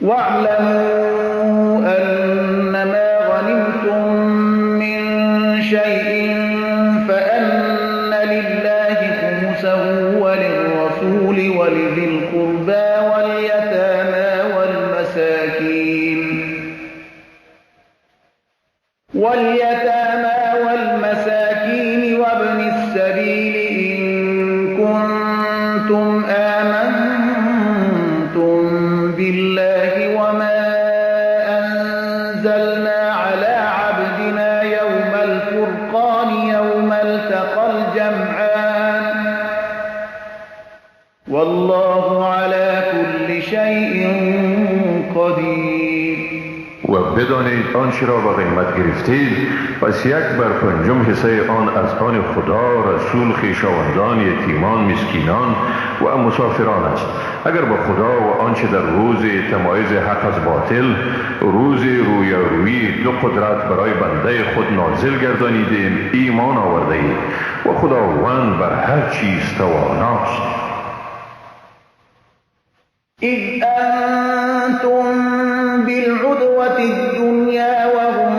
واعلموا أنما غنمتم من شيء فأن لله خمسه وللرسول ولذي القربى واليتامى والمساكين وابن السبيل إن كنتم آمنتم بالله وما أنزلنا على عبدنا يوم الفرقان يوم التقى الجمعان والله على كل شيء قدير. و بدانید آنچه را به قیمت گرفتید پس 1/5 حصه آن از آن خدا، رسول، خویشاوندان، یتیمان، مسکینان و مسافران است. اگر با خدا و آنچه در روز تمایز حق از باطل، روز رویارویی دو قدرت برای بنده خود نازل گردانیدیم، ایمان آورده اید و خداوند بر هر چیز تواناست. اذ انتم بالعدوة الدنيا وهم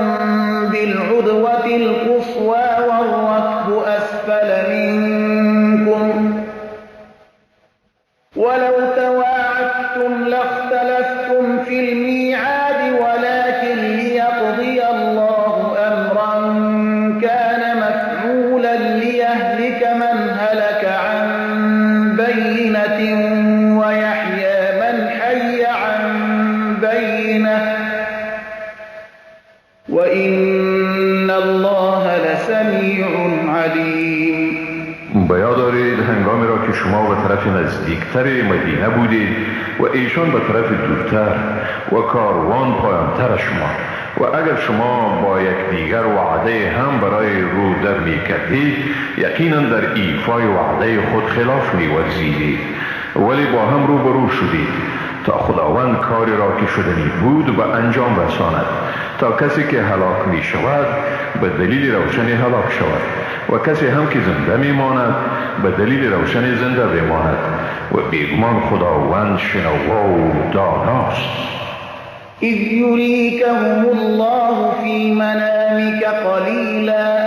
بالعدوة القصوى والركب أسفل منكم ولو تواعدتم لاختلفتم في الميعاد ولكن ليقضي الله أمرا كان مفعولا ليهلك من هلك عن بينة ويحيى من حي عن بينة وإن الله لسميع عليم. به یاد دارید هنگامی را که شما به طرف نزدیکتر مدینه بودید و ایشان به طرف دورتر و کاروان پایانتر شما، و اگر شما با یکدیگر وعده هم برای رو در می کردید یقینا در ایفای وعده خود خلاف می ورزیدید، ولی با هم روبرو شدید تا خداوند کاری را که شدنی بود به انجام رساند، تا کسی که هلاک می شود به دلیل روشن هلاک شود و کسی هم که زنده می ماند به دلیل روشن زنده بماند، و بیگمان خداوند شنوا و داناست. اذ یریکهم الله فی منامک قلیلا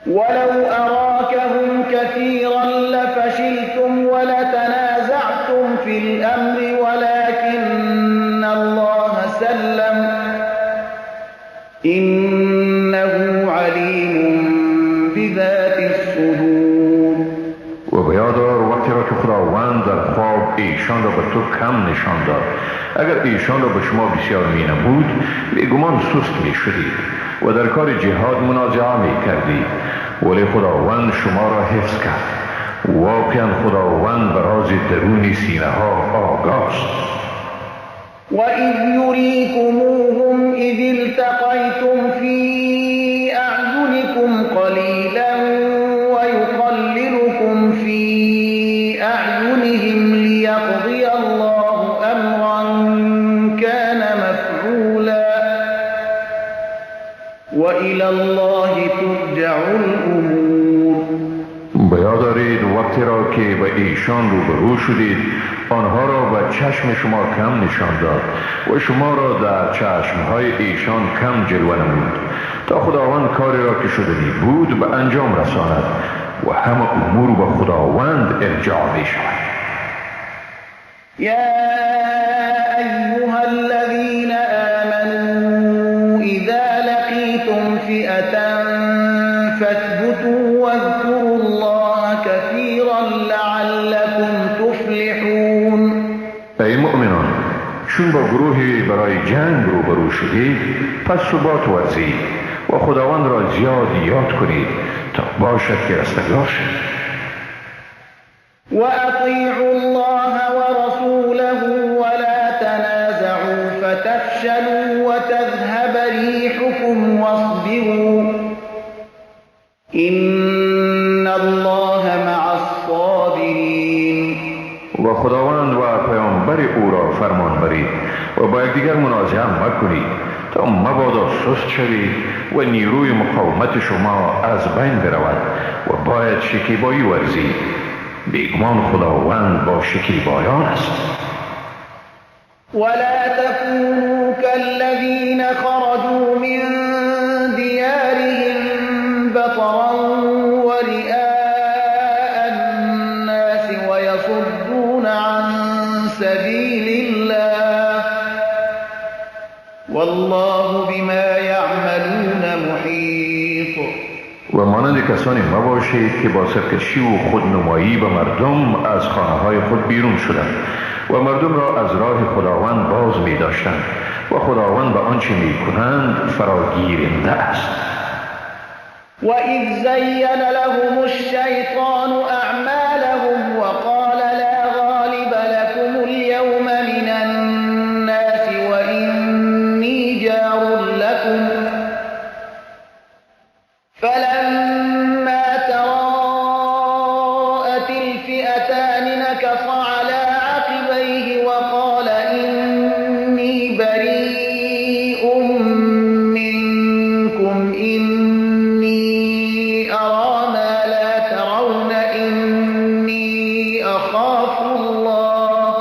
ولو اراکهم کثیرا لفشلتم ولتنازعتم فی الامر ولكن الله سلم انه علیم بذات الصدور. و به یاد آر وقتی را که خداوند در خواب ایشان را به تو کم نشان داد. اگر ایشان را به شما بسیار می نمود بیگمان سست می شدید و در کار جهاد منازعه می کردید، ولی خداوند شما را حفظ کرد. واقعا خداوند به راز درون سینه ها آگاست. وَإِذْ يُرِيكُمُوهُمْ إِذِ الْتَقَيْتُمْ فِي أَعْيُنِكُمْ قَلِيلًا وَيُقَلِّلُكُمْ فِي أَعْيُنِهِمْ لِيَقْضِيَ اللَّهُ أَمْرًا كَانَ مَفْعُولًا وَإِلَى اللَّهِ تُرْجَعُ الْأُمُورُ. به یاد دارید وقتی را که به ایشان روبرو شدید آنها را به چشم شما کم نشان داد و شما را در چشمهای ایشان کم جلوه نمود، تا خداوند کاری را که شدنی بود به انجام رساند و همه امور به خداوند ارجاع می شود. یا ایها الذین آمنوا اذا لقیتم فئة فاثبتوا واذكروا الله كثيرا لعلكم تفلحون. ای مؤمنان، چون با گروهی برای جنگ روبرو شدید پس ثبات ورزید و خداوند را زیاد یاد کنید تا باشد که رستگار شوید. و اطیعوا الله ورسوله ولا تنازعوا فتفشلوا وتذهب ريحكم واصبروا إن الله مع الصابرین. و خداوند و پیامبر او را فرمان برید و با یکدیگر منازعه مکنید تا مبادا سست شوید و نیروی مقاومت شما از بین برود و باید شکیبایی ورزید. بیگمان خداوند با شکیبایان است. ولا تكونوا كالذين خرجوا من ديارهم بطرا ورئاء الناس ويصدون عن سبيل الله والله بما يعملون محيط. و مانند کسانی مباشید که با سرکشی و خودنمایی به مردم از خانه های خود بیرون شدند و مردم را از راه خداوند باز می داشتند و خداوند به آنچه می کنند فراگیرنده است. وإذ زين لهم الشیطان اعمالهم وقال لا غالب لكم اليوم من الناس وإني جار لكم فلما تراءت الفئتان نكص على عقبيه وقال إني بريء منكم إني أرى ما لا ترون إني أخاف الله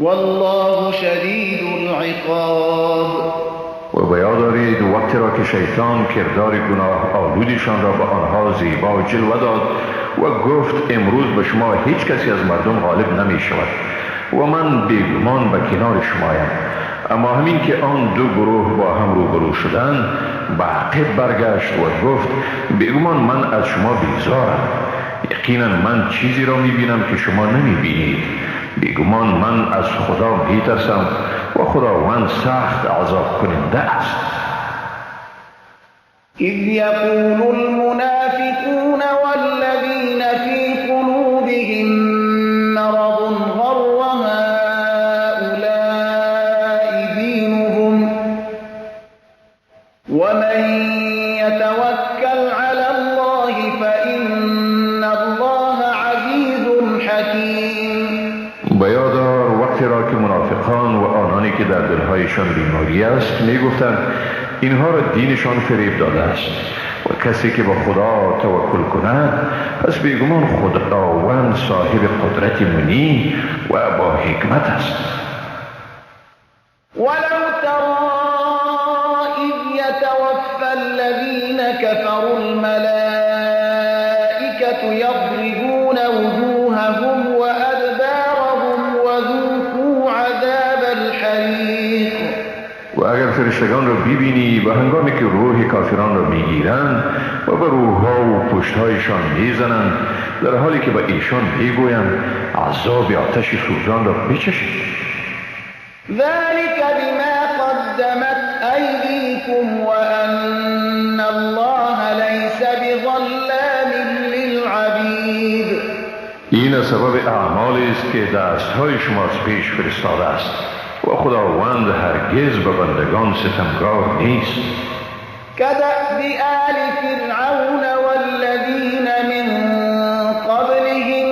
والله شديد العقاب. و به یاد دارید وقتی را که شیطان کردار گناه آلودشان را به آنها زیبا جلوه داد و گفت امروز به شما هیچ کسی از مردم غالب نمی شود و من بیگمان به کنار شمایم. اما همین که آن دو گروه با هم روبرو شدند به عقب برگشت و گفت بیگمان من از شما بیزارم، یقینا من چیزی را می بینم که شما نمی بینید، بیگمان من از خدا می ترسم و خداوند سخت عذاب کننده است. اذ یقول المنافقون والذین فی قلوبهم مرض غر هؤلاء دینهم ومن یتوکل علی الله فإن الله عزیز حکیم. به یاد آور وقتی را که منافقان و آنانی که در دلهایشان بیماری است میگفتند اینها را دینشان فریب داده است و کسی که با خدا توکل کند پس بیگمان خداوند صاحب قدرت منی و با حکمت است. ولو ترى اذ یتوفى الذین كفروا الملائکة یضربون وجوههم وأدبارهم وذوقوا عذاب الحریق. و اگر فرشتگان را ببینی به هنگامی که روح کافران را میگیرند و به روحها و پشتهایشان میزنند در حالی که به ایشان میگویند عذاب آتش سوزان را بچشید. ذلك بما قدمت ایدیکم وان الله لیس بظلام للعبید. این سبب اعمالی است که دستهای شما از پیش فرستاده است و خداوند هرگز به بندگان ستمگار نیست. كدأب آل فرعون والذین من قبلهم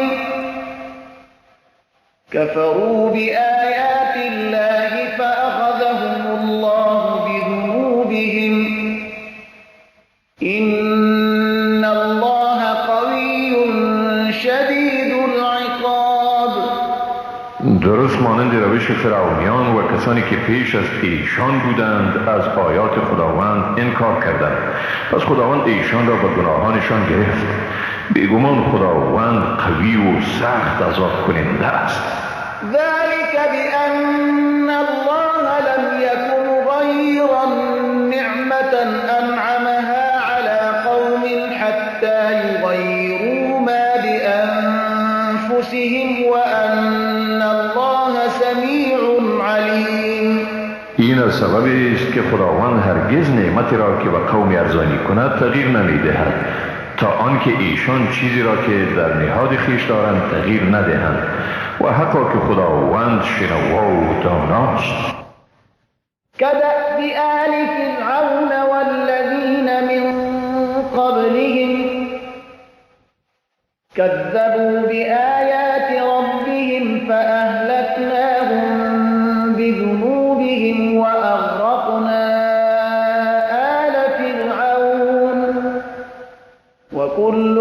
كفروا بآیات الله فأخذهم الله بذنوبهم إن الله قوی شدید العقاب. درست مانند روش فرعونیان و کسانی که پیش از ایشان بودند از آیات خداوند انکار کردند، پس خداوند ایشان را به گناهانشان گرفت. بیگمان خداوند قوی و سخت عذاب کننده است. ذلك بأن الله لم يك مغيرا نعمة أنعمها على قوم حتى يغيروا ما بأنفسهم وأن الله سمیع علیم. این از سبب است که خداوند هرگز نعمتی را که به قوم ارزانی کند تغییر نمیدهد تا آنکه ایشان چیزی را که در نهاد خویش دارند تغییر ندهند و حقا که خداوند شنوا و داناست. كدأب آل فرعون والذین من قبلهم كذبوا بآیات ربهم فأهلكناهم بذنوبهم وأغرقنا آل فرعون وكل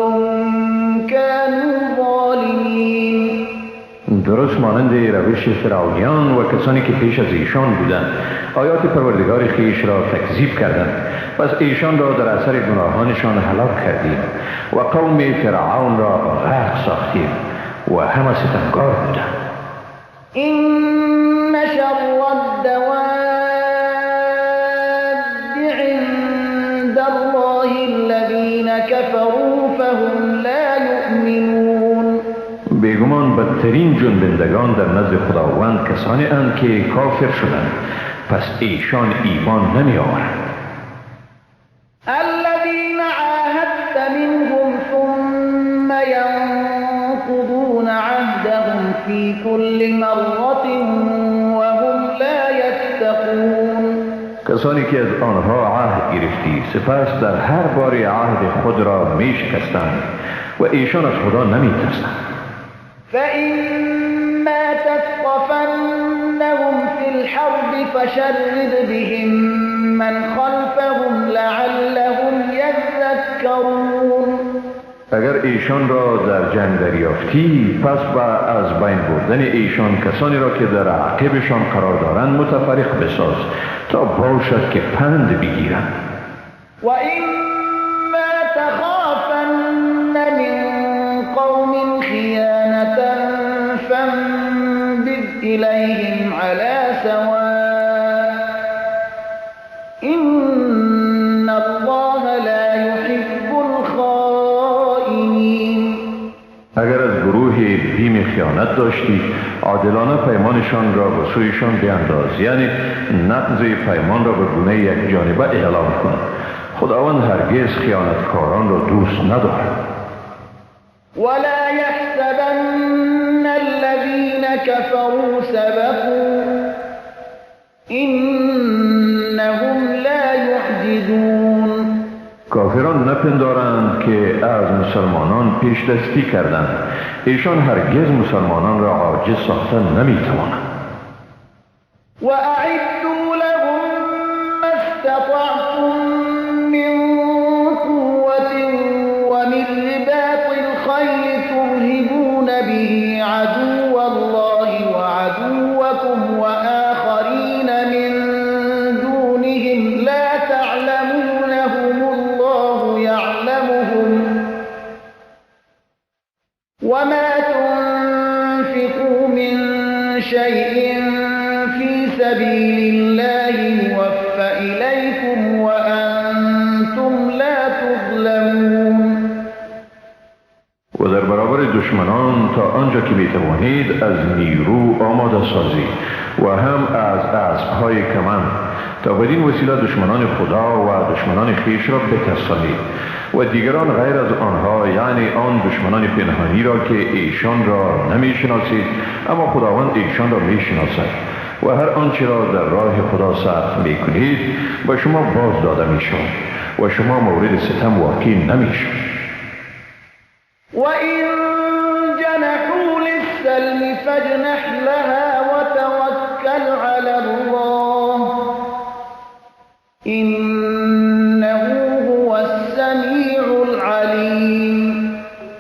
كانوا ظالمين. درست مانند روش فرعونیان و کسانی که پیش از ایشان بودند آیات پروردگار خویش را تکذیب کردند، پس ایشان را در اثر گناهانشان هلاک کردیم و قوم فرعون را غرق ساختیم و همه ستمکار بودند. إن شر الدواب عند الله الذين كفروا فهم لا يؤمنون. بیگمان بدترین جنبندگان در نزد خداوند کسانی اند که کافر شدند، پس ایشان ایمان نمی آورند. الذين عاهدت منهم ثم ينقضون عهدهم في كل مرة وهم لا يتقون. کسانی که از آنها عهد گرفتی سپس در هر بار عهد خود را می شکستند و ایشان از خدا نمی ترسند. فإما تثقفنهم في الحرب فشرد بهم من خلفهم لعلهم يذكرون. اگر ایشان را در جنگ دریافتی پس با از بین بردن ایشان کسانی را که در عقبشان قرار دارند متفرق بساز تا باشد که پند بگیرند. و اما تخافن من قوم خیانة فانبذ إلیهم علی سواء إن الله لا يحب الخائنین. اگر از گروه بیم خیانت داشتی عادلانه پیمانشان را به سویشان بیانداز، یعنی نقض پیمان را به گونه یک جانبه اعلام کن. خداوند هرگز خیانتکاران را دوست ندارد. ولا يحسبن الذين كفروا سبقوا إنهم لا يعجزون. کافران نپندارند که از مسلمانان پیش دستی کردند، ایشان هرگز مسلمانان را عاجز ساختن نمیتوانند. وأعدوا لهم ما استطعتم من قوة ومن رباط الخيل ترهبون به عدو الله وعدوكم وآخرين من دونهم لا تعلمونهم الله يعلمهم وما تنفقوا من شيء في سبيل الله يوف إليكم وأنتم لا تظلمون. و در برابر دشمنان تا آنجا که میتوانید از نیرو آماده سازید و هم از اسب‌های کمند تا بدین وسیله دشمنان خدا و دشمنان خویش را بترسانید و دیگران غیر از آنها، یعنی آن دشمنان پنهانی را که ایشان را نمیشناسید اما خداوند ایشان را میشناسد و هر آنچه را در راه خدا صرف میکنید به شما باز داده میشود و شما مورد ستم واقع نمیشود. وَإِن جَنَحُوا لِلسَّلْمِ فَاجْنَحْ لَهَا وَتَوَكَّلْ عَلَى اللَّهِ إِنَّهُ هُوَ السَّمِيعُ الْعَلِيمُ.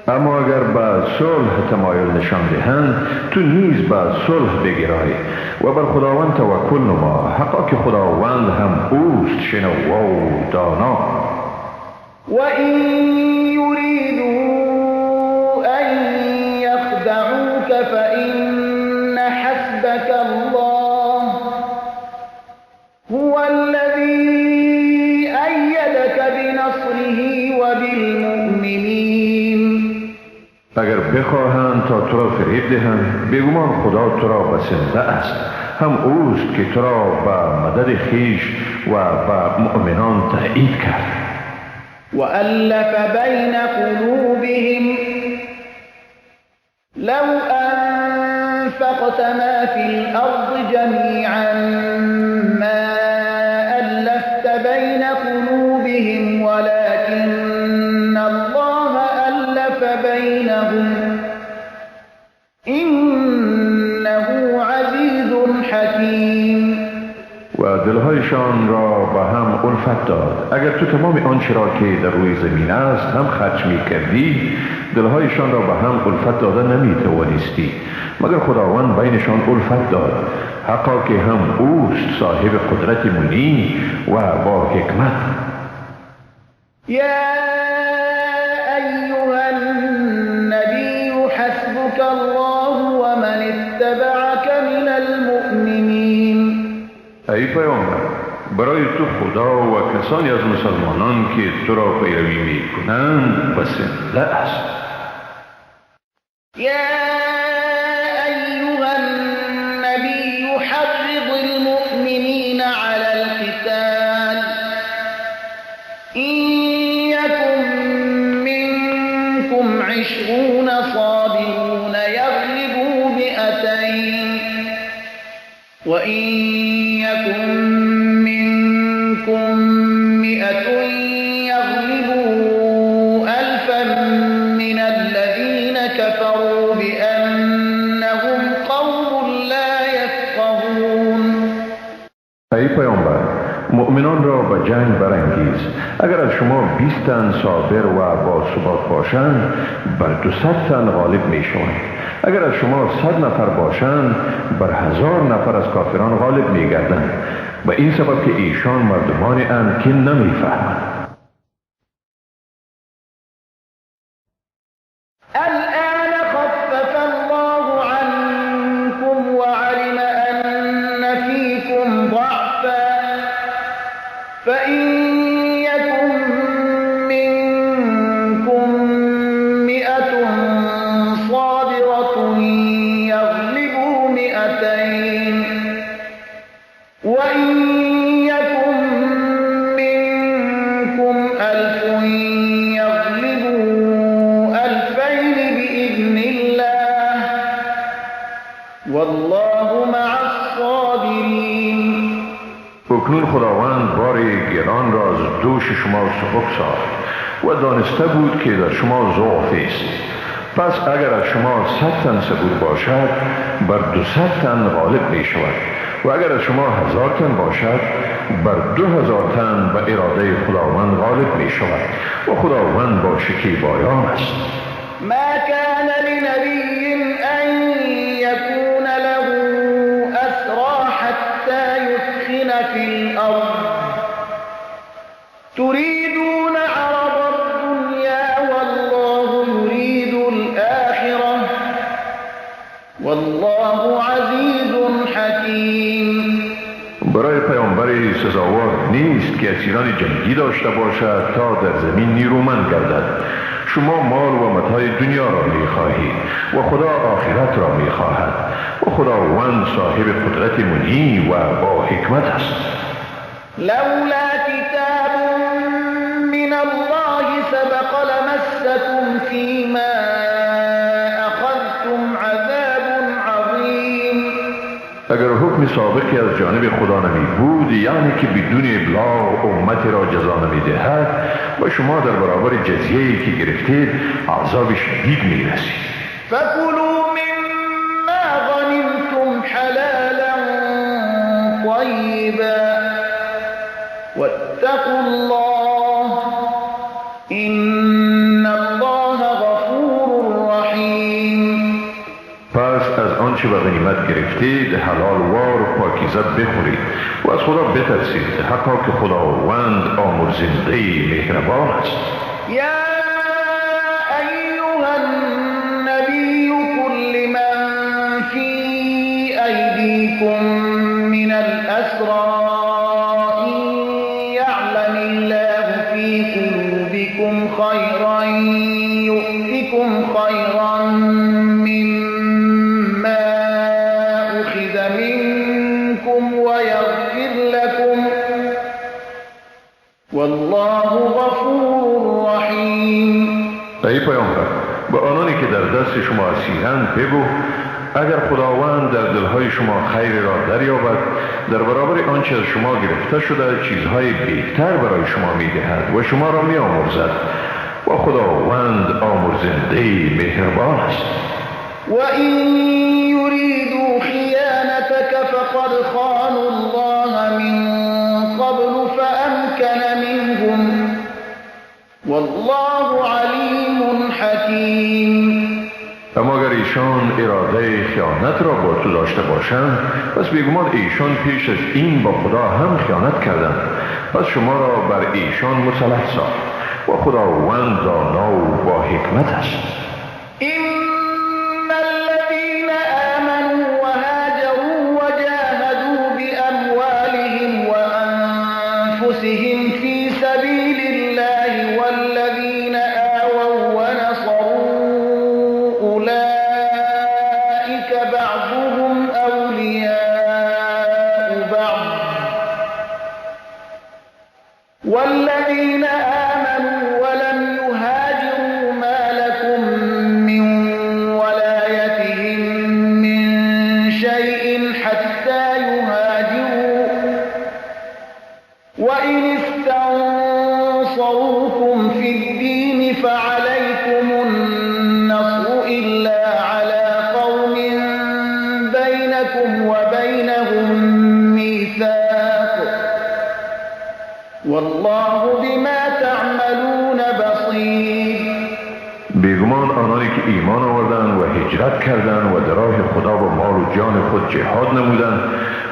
اما اگر به صلح تمایل نشان دهند تو نیز به صلح بگرای و بر خداوند توکل نما، حقا که خداوند هم اوست شنوا و دانا. وَإِن يُرِيدُوا أَن يَخْدَعُوكَ فَإِنَّ حَسْبَكَ اللَّهُ هُوَ الَّذِي أَيَّدَكَ بِنَصْرِهِ وَبِالْمُؤْمِنِينَ. اگر بخواهند تا تو را فریب دهند بیگمان خدا تو را بسنده است، هم اوست که تو را به مدد خویش و به مؤمنان تأیید کرد. وألف بين قلوبهم لو أنفقت ما في الأرض جميعا ما ألفت بين قلوبهم ولكن الله ألف بينهم إنه عزيز حكيم. و دلهایشان دلهایشان را به هم الفت داد. اگر تو تمام آنچه را که در روی زمین است هم خرج می کردی، دلهایشان را به هم الفت داده نمی توانستی، مگر خداوند بینشان الفت داد. حقا که هم اوست صاحب قدرت منی و با حکمت. یا ایها النبی حسبک الله و من اتبعک من المؤمنین. ای پیامبر، برای تو خدا و کسانی از مسلمانان که تو را پیروی می کنند بسنده است. یا ایها النبی حرض المؤمنین علی القتال ان یکن منکم 20 صابرون یغلبوا 200 وان يكن منكم 100 يغلبوا 1000 من الذين كفروا بأنهم قوم لا يفقهون. ای پیامبر، مؤمنان را به جنگ برانگیز. اگر از شما 20 تن صابر و با ثبات باشند، بر 200 تن غالب می شوند. اگر از شما 100 نفر باشند، بر 1000 نفر از کافران غالب می گردند، به این سبب که ایشان مردمانی اند که نمی فهمند. الآن خفف الله عنكم وعلم أن فيكم ضعفا فإن يكن منكم 100 صابرة يغلبوا 200 وإن يكن منكم 1000 يغلبوا 2000 بإذن الله والله مع الصابرين. اکنون خداوند بار گران را از دوش شما سبک ساخت و دانسته بود که در شما ضعف است. پس اگر از شما 100 تن صبور باشد، بر 200 تن غالب می شود، و اگر از شما 1000 تن باشد، بر 2000 تن به اراده خداوند غالب می شود، و خداوند با شکیبایان است. ما كان لنبی ان یکون له اسری حتی یثخن فی الارض تريدون عرض الدنيا والله يريد الآخرة والله عزيز حكيم. برای پیامبر سزاوار نیست که اسیران جنگی داشته باشد تا در زمین نیرومند گردد. شما مال و متاع دنیا را می‌خواهید و خدا آخرت را می‌خواهد، و خداوند صاحب قدرت منی و با حکمت است. لولا کتاب من الله سبق لمسكم فيما اخذتم عذاب عظیم. اگر حکم سابقی از جانب خدا نمی بود، یعنی که بدون ابلاغ امت را جزا نمی دهد، و شما در برابر جزیه‌ای که گرفتید عذاب شدید می رسید. فکلوا مما غنمتم حلالا طیبا واتقوا الله ان الله غفور رحیم. پس از آنچه به غنیمت گرفتید حلال وار پاکیزه بخورید و از خدا بترسید، حقا که خداوند آمرزنده مهربان است. یا ایها النبی قل لمن فی ایدیکم من الاسری یعلم الله فی قلوبکم خیرا یؤتکم خیرا مما اخذ منکم ویغفر لکم والله غفور رحیم. ای پیامبر، به آنانی که در دست شما اسیرند بگو اگر خداوند در دلهای شما خیر را دریابد، در برابر آنچه از شما گرفته شده چیزهای بهتر برای شما میدهد و شما را میآمرزد، و خداوند آمرزنده مهربان است. و این یریدوا خیانتک فقد خانوا الله من والله علیم حکیم. اما اگر ایشان اراده خیانت را با تو داشته باشند، پس بیگمان ایشان پیش از این با خدا هم خیانت کردند، پس شما را بر ایشان مسلط ساخت و خداوند دانا و با حکمت است. إن الذين آمنوا وهاجروا وجاهدوا بأموالهم وأنفسهم في سبيل الله والذين آووا ونصروا أولئك بعضهم أولياء بعض والذين آمنوا ولم يهاجروا ما لكم من ولايتهم من شيء حتى يهاجروا وإن استنصروكم في الدين فعليكم النصر إلا على قوم بينكم وبينهم ميثاق والله بما تعملون بصير. بیگمان آنانی که ایمان آوردند و هجرت کردند و در راه خدا با مال و جان خود جهاد نمودند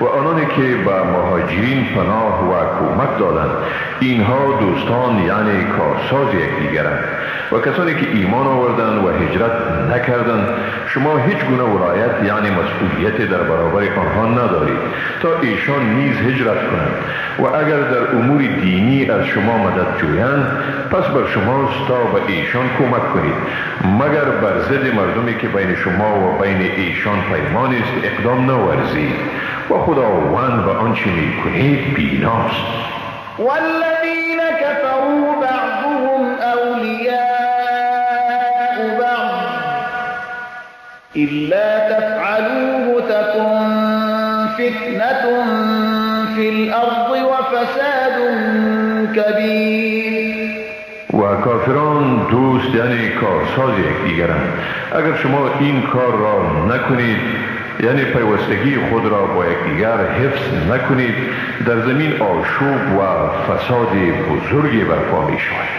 و آنانی که به مهاجرین پناه و کمک دادند، اینها دوستان یعنی کارساز یکدیگرند. و کسانی که ایمان آوردند و هجرت نکردند، شما هیچ گونه ولایت یعنی مسئولیت در برابر آنها ندارید تا ایشان نیز هجرت کنند. و اگر در امور دینی از شما مدد جویند، پس بر شماست تا به ایشان کمک کنید، مگر بر ضد مردمی که بین شما و بین ایشان پیمان است اقدام نورزید و خداوند به آنچه میکنید بیناست. والذین كفروا بعضهم اولیاء بعض إلا تفعلوه تكن فتنة في الأرض وفساد كبير. و کافران دوست یعنی کارساز یکدیگرند. اگر شما این کار را نکنید، یعنی پیوستگی خود را با یکدیگر حفظ نکنید، در زمین آشوب و فساد بزرگی برپا می شود.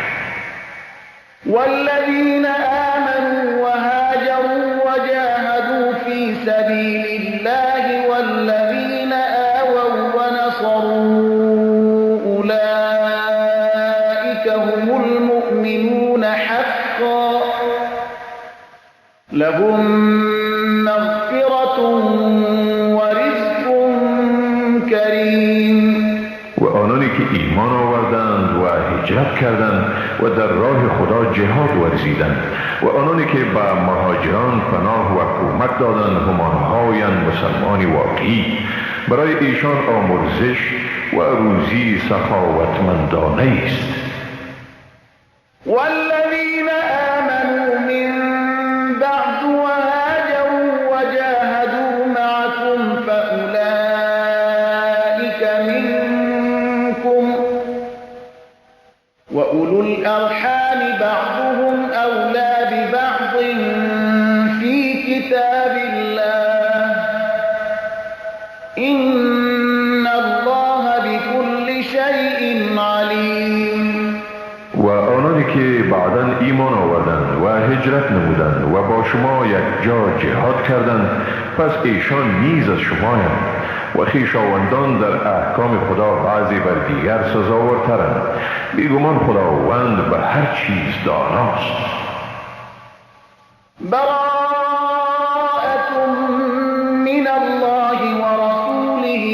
والذین آمنوا وهاجروا وجاهدوا في سبيل الله والذین آووا ونصروا أولئك هم المؤمنون حقا لهم مغفرة ورزق كريم. و آنانی که ایمان آوردند و هجرت کردند و در راه خدا جهاد ورزیدند و آنانی که به مهاجران پناه و کمک دادند، همانهایند مسلمان واقعی، برای ایشان آمرزش و روزی سخاوتمندانه است. والذین آمنوا من بعد وهاجروا وجاهدوا معكم فأولئك منكم وأولو الأرحام بعضهم أولى ببعض في كتاب الله إن الله بكل شيء عليم. و آنانی که بعداً ایمان آوردند و هجرت نمودند و با شما یک جا جهاد کردند، پس ایشان نیز از شمایند و خویشاوندان در احکام خدا بعضی بر دیگر سزاوارترند. بیگمان خداوند به هر چیز داناست. براءة من الله ورسوله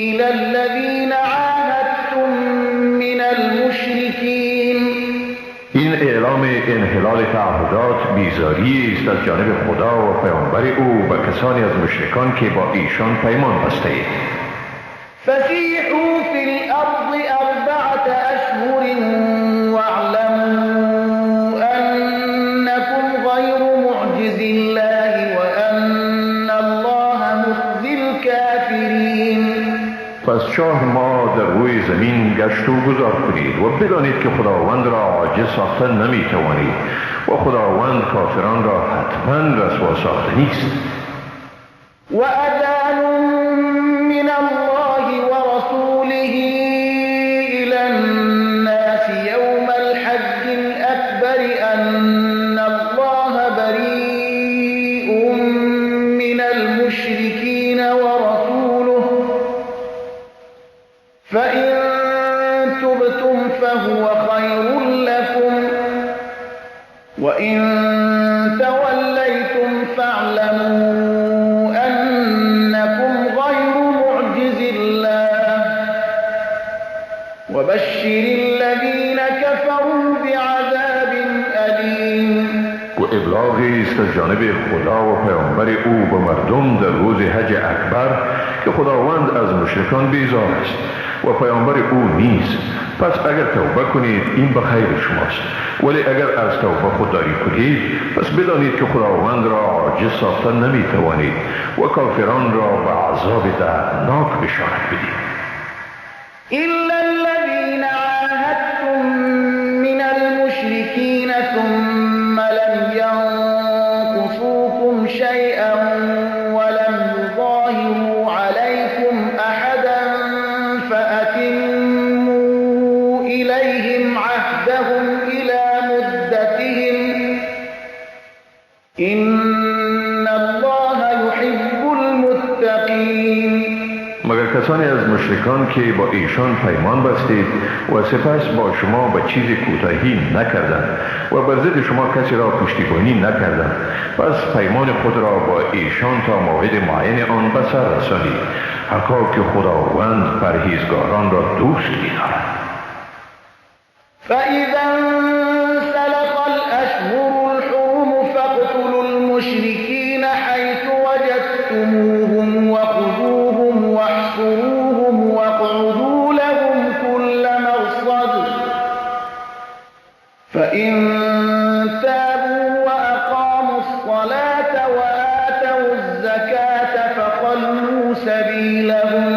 إلى الذين عاهدتم من المشركين. این اعلام انحلال تعهدات بیزاری است از جانب خدا و پیامبر او و کسانی از مشرکان که با ایشان پیمان بسته اید. فسیحوا فی الارض اربعة اشهر واعلموا انکم غیر معجز الله وان الله مخزی الکافرین. پس 4 ماه در روی زمین گشت و گذار کنید و بدانید که خداوند را عاجز ساخته نمی توانید و خداوند کافران را حتما رسوا ساخته نیست. و اذان من الله ورسوله الى الناس یوم الحج المشركين ورسوله فإن تبتم فهو خير لكم وإن توليتم فاعلموا أنكم غير معجز الله وبشر الذين كفروا بعذاب أليم. و ابلاغی است از جانب خدا و پیامبر او به مردم در روز حج اکبر که خداوند از مشرکان بیزار است و پیامبر او نیست. پس اگر توبه کنید این به خیر شماست، ولی اگر از توبه خودداری کنید پس بدانید که خداوند را عاجز ساخته نمیتوانید و کافران را به عذاب دردناک بشارت بدید. إلا الذين عاهدتم من المشركين ثم لم ينقصوكم شيئا ولم يظاهروا عليكم أحدا فأتموا إليهم عهدهم إلى مدتهم إن الله يحب المتقين. مگر کسانی از مشرکان که با ایشان پیمان بستید و سپس با شما به چیز کوتاهی نکردند و بر ضد شما کسی را پشتیبانی نکردند، پس پیمان خود را با ایشان تا موعد معین آن به سر رسانید، حقا که خداوند پرهیزگاران را دوست می‌دارد. فإذا انسلخ الأشهر الحرم فاقتلوا المشركين حيث وجدتموهم وخذوهم واحصروهم واقعدوا لهم كل مرصد فإن تابوا وأقاموا الصلاة وآتوا الزكاة فخلوا سبيلهم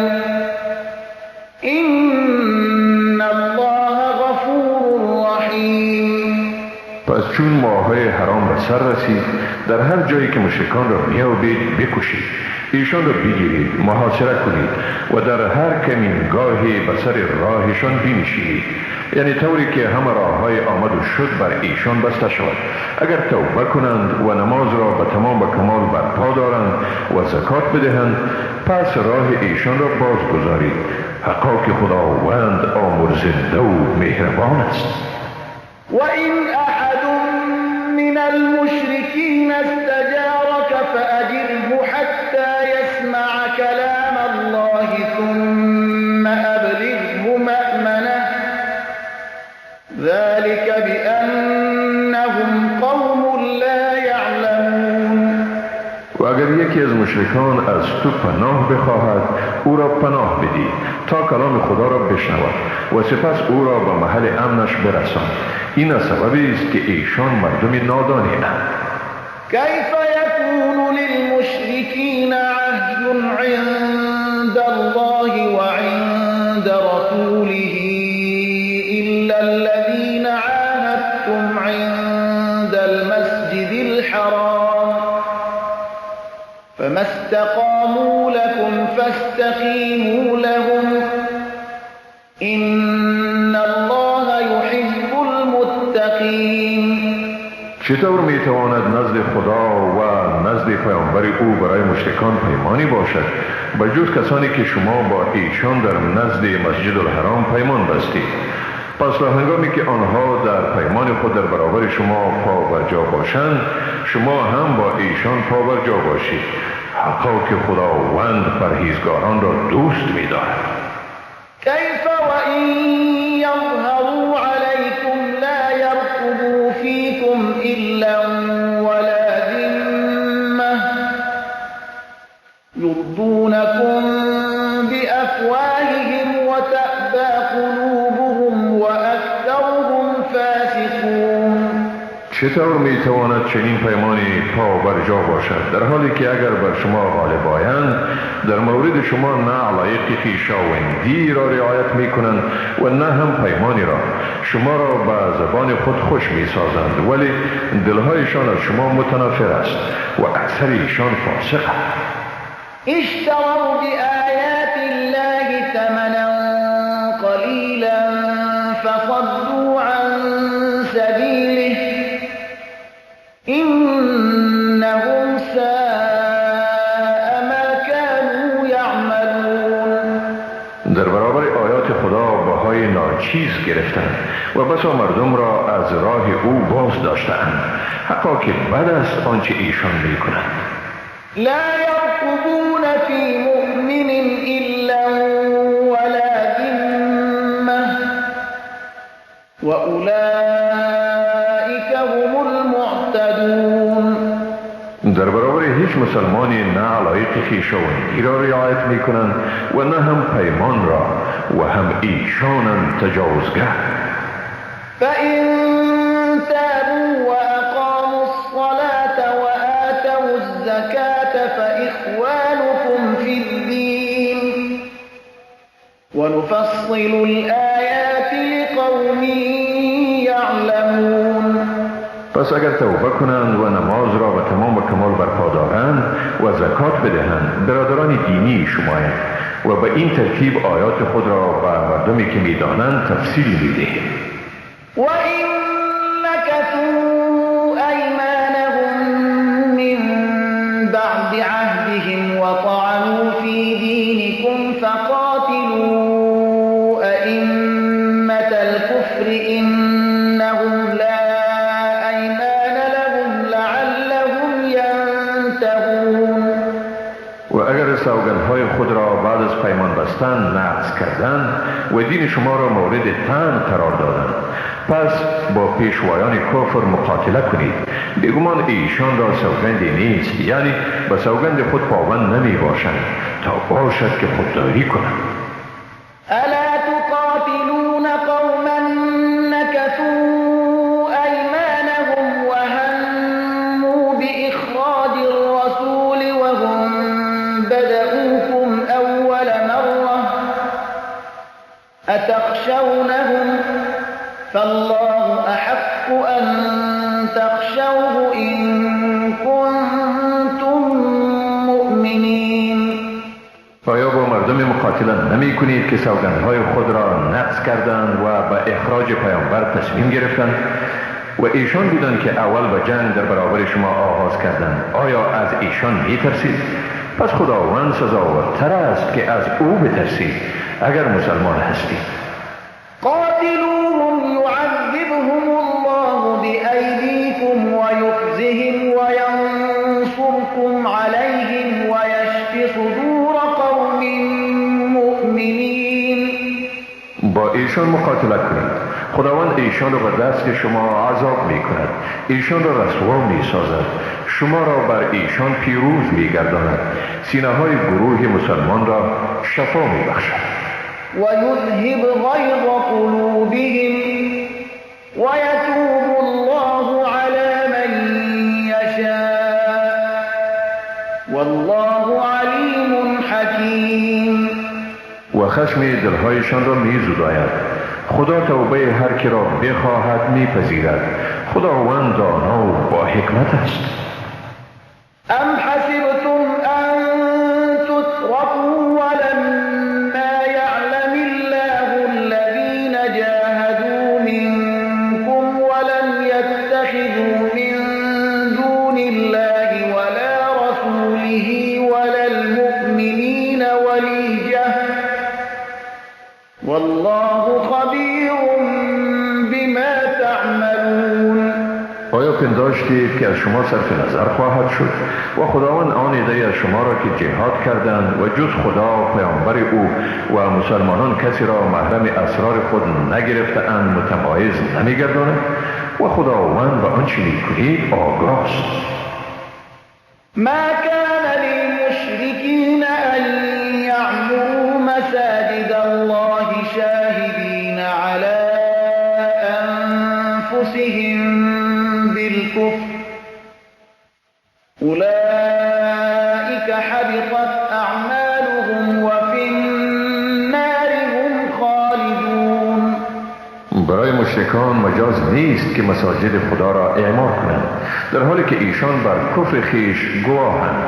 إن الله غفور رحيم. پس چون ماه‌های حرام به سر رسید، در هر جایی که مشرکان را می‌یابید بکشید، ایشان را بگیرید، محاصره کنید و در هر کمینگاهی به سر راهشان بنشینید، یعنی طوری که همه راههای آمد و شد بر ایشان بسته شود. اگر توبه کنند و نماز را به تمام و کمال برپا دارند و زکات بدهند، پس راه ایشان را باز گذارید، حقا که خداوند آمرزنده و مهربان است. وإن أحد من المشركين استجارك فأجره حتى يسمع كلام الله ثم أبلغه مأمنه ذلك بأنهم قوم لا يعلمون. و اگر یکی از مشرکان از تو پناه بخواهد، او را پناه بدی تا کلام خدا را بشنود و سپس او را به محل امنش برسان. این از سببی است که ایشان مردم نادانی اند. كيف يكون للمشركين عهد عند الله وعند رسوله إلا الذين عاهدتم عند المسجد الحرام فما استقاموا لكم فاستقيموا لهم إن الله يحب المتقين. چطور میتواند نزد خدا و نزد پیامبر او برای مشرکان پیمانی باشد به جز کسانی که شما با ایشان در نزد مسجد الحرام پیمان بستید؟ پس تا هنگامی که آنها در پیمان خود در برابر شما پا بر جا باشند، شما هم با ایشان پا بر جا باشید، حقا که خداوند پرهیزگاران را دوست می‌دارد. كيف وإن يظهروا عليكم لا يرقبوا فيكم إلا ولا ذمة يرضونكم بأفواههم وتأبى قلوبهم وأكثرهم فاسقون. چطور میتواند چنین پیمانی پا بر جا باشد در حالی که اگر بر شما غالب آیند در مورد شما نه علایق خویشاوندی را رعایت میکنند و نه هم پیمانی را، شما را به زبان خود خوش میسازند ولی دلهایشان از شما متنفر است و اکثر ایشان فاسقند. اشتروا بآیات الله ثمنا قلیلا فصدوا عن سبیله إنهم ساء ما ناچیز گرفتند و بسا مردم را از راه او باز داشتند. حقا که بد است آنچه ایشان میکنند. لا يرقبون في مؤمن إلا ولا ذمة وأولئك هم المعتدون. در برابر هیچ مسلمانی نه علایق خویشاوندی را رعایت میکنند و نه هم پیمان را و هم ایشانند تجاوزگر. فإن تابوا وأقاموا الصلاة وآتوا الزكاة فإخوانكم في الدين ونفصل الآيات لقوم يعلمون. پس اگر توبه کنند و نماز را به تمام و کمال برپا دارند و زکات بدهند، برادران دینی شمایند و به این ترتیب آیات خود را به مردمی که میدانند تفصیل میدهیم. وإن نكثوا أيمانهم من بعد عهدهم وطعنوا في دينكم فقاتلوا أئمة الكفر إنهم لا أيمان لهم لعلهم ينتهون. و اگر سوگندهای خود را بعد از پیمان بستن نقض کردند و دین شما را مورد طعن قرار دادند، پس با پیشوایان کفر مقاتله کنید. بیگمان ایشان را سوگندی نیست، یعنی به سوگند خود پابند نمی باشند تا باشد که خودداری کنند. الا تقاتلون قوما نكثوا ایمانهم وهموا بإخراج الرسول وهم بدؤوكم اول مره اتخشونهم فالله أحق أن تخشوه إن كنتم مؤمنين. آیا با مردم مقاتله نمی کنید که سوگندهای خود را نقض کردند و به اخراج پیامبر تصمیم گرفتند و ایشان بودند که اول به جنگ در برابر شما آغاز کردند؟ آیا از ایشان می ترسید؟ پس خداوند سزاوارتر است که از او بترسید اگر مسلمان هستید. قاتلوهم يعذبهم الله بأيديكم ويخزهم وينصركم عليهم ويشف صدور قوم مؤمنين. با ایشان مقاتله کنید. خداوند ایشان را به دست شما عذاب می کند، ایشان را رسوا می سازد، شما را بر ایشان پیروز می گرداند، سینه های گروه مسلمان را شفا می بخشد. ويذهب غيظ قلوبهم ويتوب الله على من يشاء والله عليم حكيم. و خشم دلهایشان را می زداید. خدا توبه هر کی را بخواهد می پذیرد. خداوند دانا و با حکمت است. ام حسبتم ان تتركوا ولما يعلم الله الذين جاهدوا منكم ولم يتخذوا من دون الله ولا رسوله ولا المؤمنين وليجة والله خبير بما تعملون. آیا پنداشتید که از شما صرف نظر خواهد شد و خداوند آن عده‌ای از شما را که جهاد کردند و جز خدا، پیامبر او و مسلمانان کسی را محرم اسرار خود نگرفته‌اند متمایز نمی‌گرداند و خداوند به آنچه می‌کنید آگاه است. ما كان للمشركين أن يعمروا مساجد الله شاهدين على أنفسهم بالكفر أولئك حبطت أعمالهم وفي النار هم خالدون. برای مشرکان مجاز نیست که مساجد خدا را اعمار کنند در حالی که ایشان بر کفر خویش گواهند.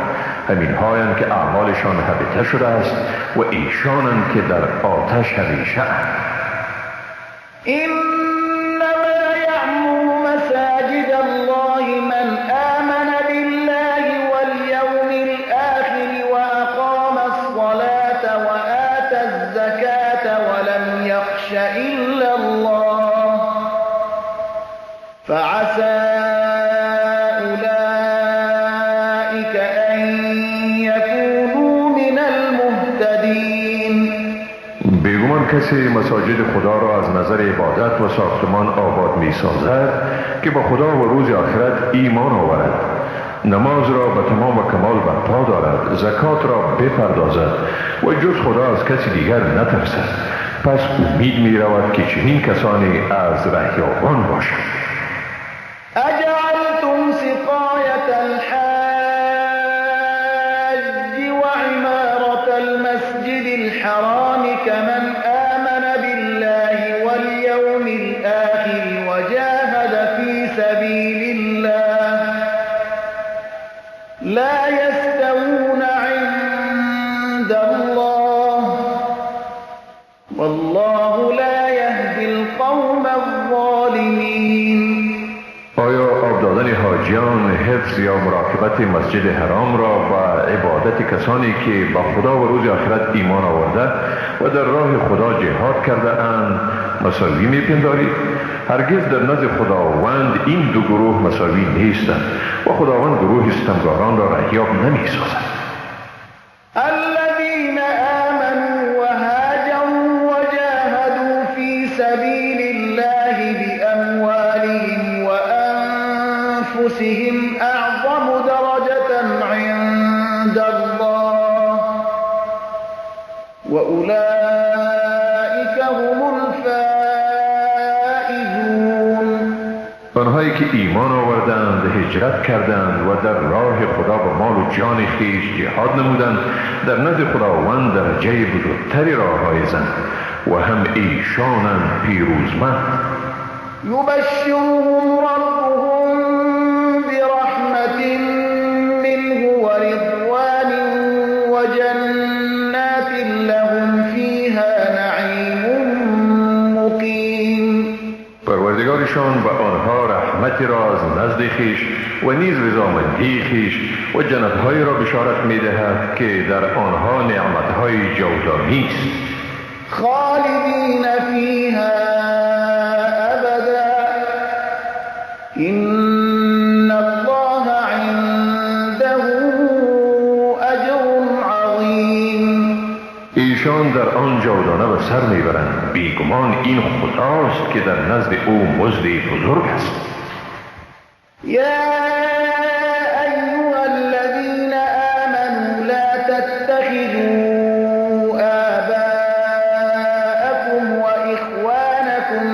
همین هایند که اعمالشان حبطه شده است و ایشانند که در آتش همیشه اند. انما یعمر مساجد الله من آمن بالله واليوم الآخر وأقام الصلاة وآتى الزكاة ولم يخش إلا کسی مساجد خدا را از نظر عبادت و ساختمان آباد می سازد که با خدا و روز آخرت ایمان آورد، نماز را به تمام و کمال برپا دارد، زکات را بپردازد و جز خدا از کسی دیگر نترسد، پس امید می رود که چنین کسانی از رهیابان باشند. اجعلتم سقایة الحاج وعمارة المسجد الحرام كمن آمن بالله واليوم الآخر وجاهد في سبيل الله لا يستوون عند الله والله لا يهدي القوم الظالمين. آیا آب دادن حاجیان، حفظ یا مراقبت مسجد حرام را و عبادت کسانی که با خدا و روز آخرت ایمان آورده و در راه خدا جهاد کرده اند مساوی میپندارید؟ هرگز در نزد خداوند این دو گروه مساوی نیستند و خداوند گروه ستمگاران را رهیاب نمیسازد. الذين آمنوا وهاجروا وجاهدوا في سبيل الله بأموالهم وأنفسهم أعظم درجة عند الله وأولئك هم الفائزون. آنهایی که ایمان آوردند، هجرت کردند و در راه خدا با مال و جان خویش جهاد نمودند، در نزد خداوند درجه بزرگتری را حائزند و هم ایشانند پیروزمند. یبشرهم ربهم برحمة منه ورضوان وجنات لهم فيها نعیم مقیم. پروردگارشان به آنها رحمتی را از نزد خویش و نیز رضامندی خویش و جنتهایی را بشارت می‌دهد که در آنها نعمتهای جاودانی است. خالدین فیها ابدا ان الله عنده اجر عظیم. ایشان در آن جاودانه به سر میبرند، بیگمان این خداست که در نزد او مزد بزرگ است. یا ایها الذین آمنوا لا تتخذوا آباءکم وإخوانکم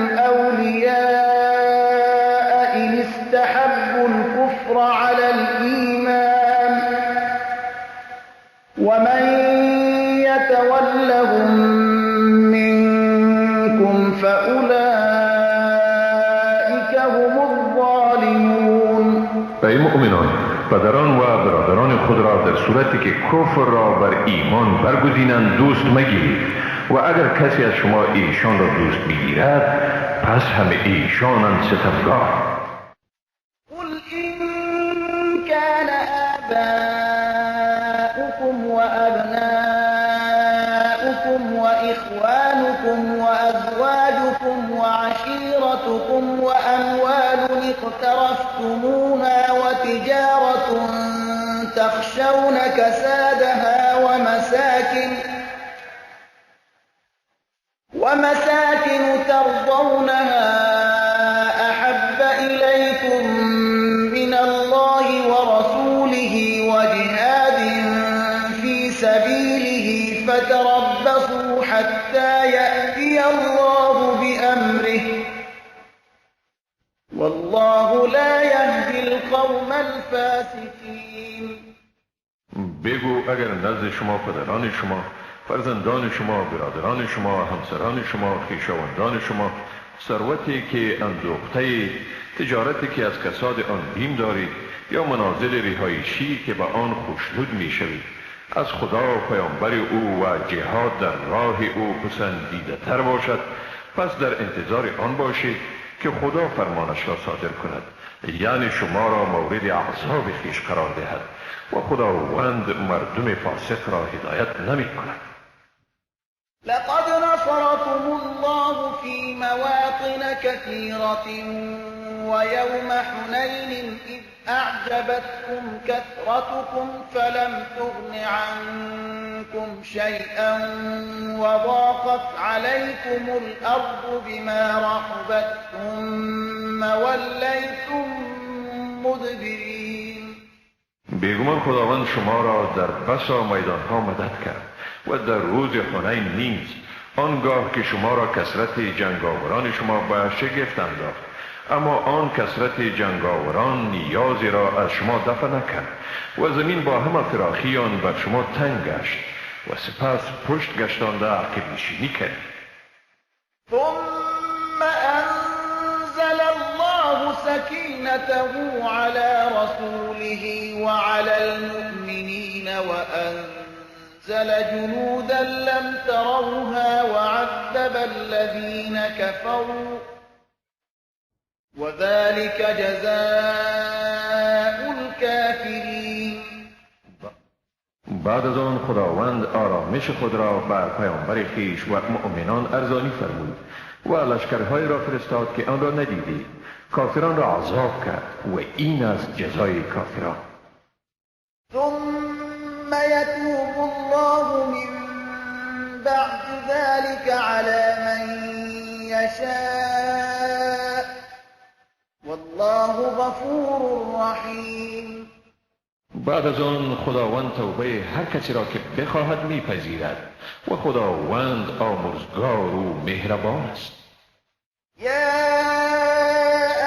اولیاء إن استحبوا الكفر على الإيمان ومن يتولهم منكم فأولئك هم الظالمون. ای مؤمنان، پدران و برادران خود را در صورتی که کفر را بر ایمان برگزینند دوست مگیرید و اگر کسی از شما ایشان را دوست بگیرد پس هم ایشانند ستمگار. قل إن كان آباؤكم وأبناؤكم وإخوانكم وأزواجكم وعشيرتكم وأموال اقترفتموها وتجارة تخشون كسادها ومساكن ترضونها أحب إليكم من الله ورسوله وجهاد في سبيله فتربصوا حتى يأتي الله بأمره والله لا يهدي القوم الفاسقين. بگو اگر نزد شما پدران شما، فرزندان شما، برادران شما، همسران شما، خویشاوندان شما، ثروتی که اندوخته، تجارتی که از کساد آن بیم دارید یا منازل رهایشی که به آن خوشنود میشوید، از خدا و پیامبر او و جهاد در راه او پسندیده تر باشد، پس در انتظار آن باشید که خدا فرمانش را صادر کند، یعنی شما را مورد عذاب خویش قرار دهد و خداوند مردم فاسق را هدایت نمی کند. لقد نصركم الله في مواطن كثيرة ويوم حنين إذ أعجبتكم كثرتكم فلم تغن عنكم يعجبكم شيئا وضاقت عليكم الأرض بما رحبت ثم وليتم مدبرين. بیگمان خداوند شما را در بسا میدانها مدد کرد و در روز حنین نیز، آنگاه که شما را کثرت جنگاوران شما به شگفت انداخت، اما آن کثرت جنگاوران نیازی را از شما دفع نکرد و زمین با همه فراخی آن بر شما تنگ گشت و سپس پشت گشتانده عقب نشینی کرد. ثم انزل الله سكينته على رسوله وعلى المؤمنين وأنزل جنودا لم تروها وعذب الذين كفروا وذلك جزاء الكافرين. بعد از آن خداوند آرامش خود را بر پیامبر خویش و مؤمنان ارزانی فرمود و لشکرهای را فرستاد که آن را ندیدید. کافران را عذاب کرد و این از جزای کافران. ثم يتوب الله من بعد ذلك على من يشاء والله غفور رحیم. بعد از آن خداوند توبه هر کسی را که بخواهد میپذیرد و خداوند آمرزگار و مهربان است. یا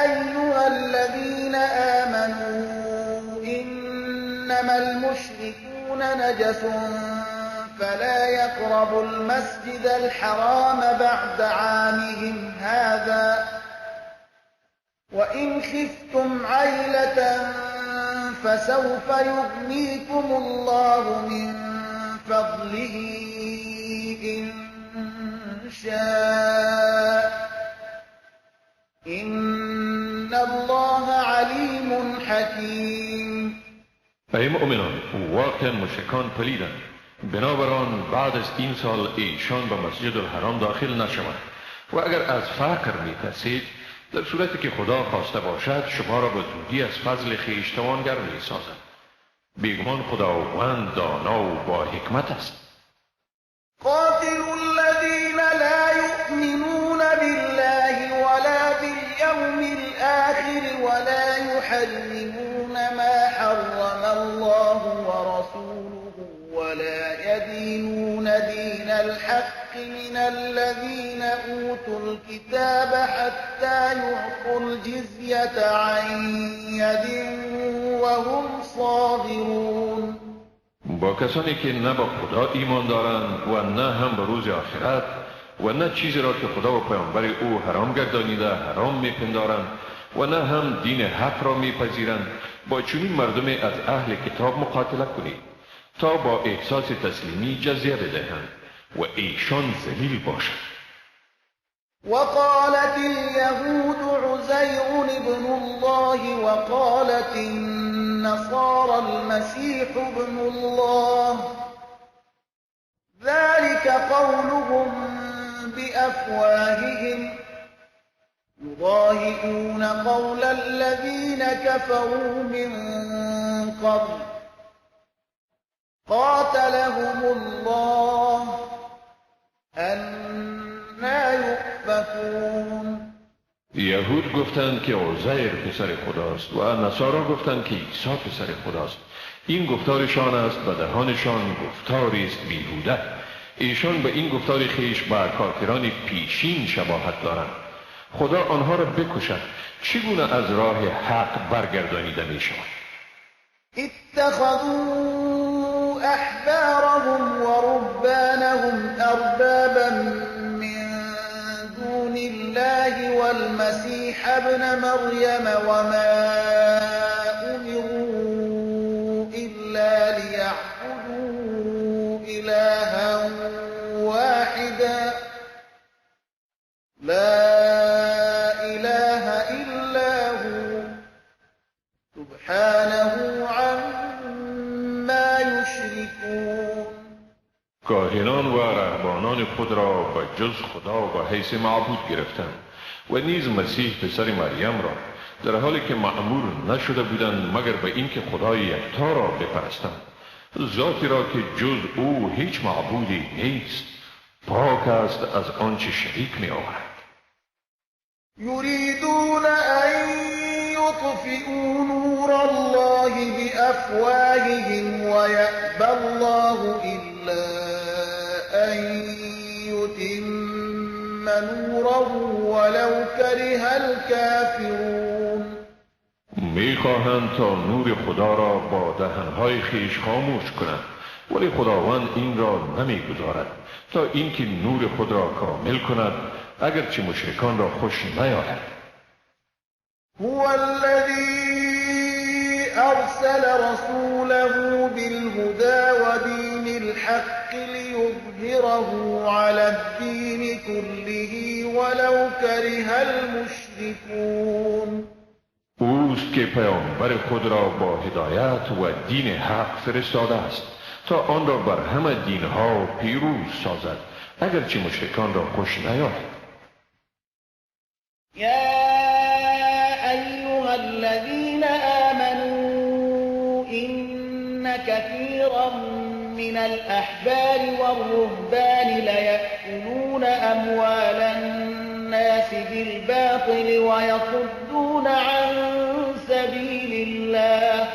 ایها الذین آمنوا انما المشركون نجس فلا يقربوا المسجد الحرام بعد عامهم هذا وإن خفتم عيلة فسوف يغنيكم الله من فضله إن شاء إن الله عليم حكيم. ای مؤمنان، واقعا مشرکان پلیدند، بنابراین بعد از این سال ایشان به مسجد الحرام داخل نشوند و اگر از فقر میترسید، در صورتی که خدا خواسته باشد شما را به زودی از فضل خویش توانگر می‌سازد. بیگمان خداوند دانا و با حکمت است. قاتلوا الذین لا یؤمنون بالله ولا باليوم الآخر ولا يحرمون ما حرم الله ورسوله ولا يدينون دين الحق من الذين أوتوا الكتاب حتى يعطوا الجزية عن يد وهم صاغرون. با کسانی که نه با خدا ایمان دارند و نه هم به روز آخرت و نه چیزی را که خدا و پیامبر او حرام گردانیده حرام میپندارند و نه هم دین حق را میپذیرند، با چنین مردم از اهل کتاب مقاتله کنید تا با احساس تسلیمی جزیه بدهند و ایشان ذلیل باشند. وقالت اليهود عزير ابن الله وقالت النصارى المسيح ابن الله ذلك قولهم بأفواههم يضاهئون قول الذين كفروا من قبل قاتلهم الله أنا يؤفكون. یهود گفتند که عزیر پسر خداست و نصارا گفتند که عیسی پسر خداست. این گفتارشان است و دهانشان گفتاری است بیهوده. ایشان به این گفتار خویش با کافران پیشین شباهت دارند. خدا آنها را بکشد، چگونه از راه حق برگردانیده می شوند؟ اتخذوا احبارهم ورهبانهم اربابا من دون الله والمسيح ابن مريم وما امروا الا ليعبدوا الها واحدا لا اله الا هو سبحانه عما یشركون. کاهنان و رهبانان خود را به جز خدا به حیث معبود گرفتند و نیز مسیح پسر مریم را، در حالی که مأمور نشده بودند مگر به اینکه خدای یکتا را بپرستند. ذاتی را که جز او هیچ معبودی نیست، پاک است از آنچه شریک می آورد. یریدون ان یطفئوا نور الله بأفواههم ویأبی الله الا ان یتم نوره ولو کره الکافرون. میخواهند تا نور خدا را با دهنهای خویش خاموش کنند، ولی خداوند این را نمیگذارد تا اینکه نور خود را کامل کند، اگرچه مشرکان را خوش نیاید. هو الذی ارسل رسوله بالهدى ودین الحق لیظهره علی الدین كله ولو کره المشرکون. اوست که پیامبر خود را با هدایت و دین حق فرستاده است تا آن را بر همه دینها پیروز سازد، اگرچه مشرکان را خوش نیاید. یا ایها الذین آمنوا ان کثیرا من الاحبار والرهبان لیأکلون اموال الناس بالباطل ویصدون عن سبیل الله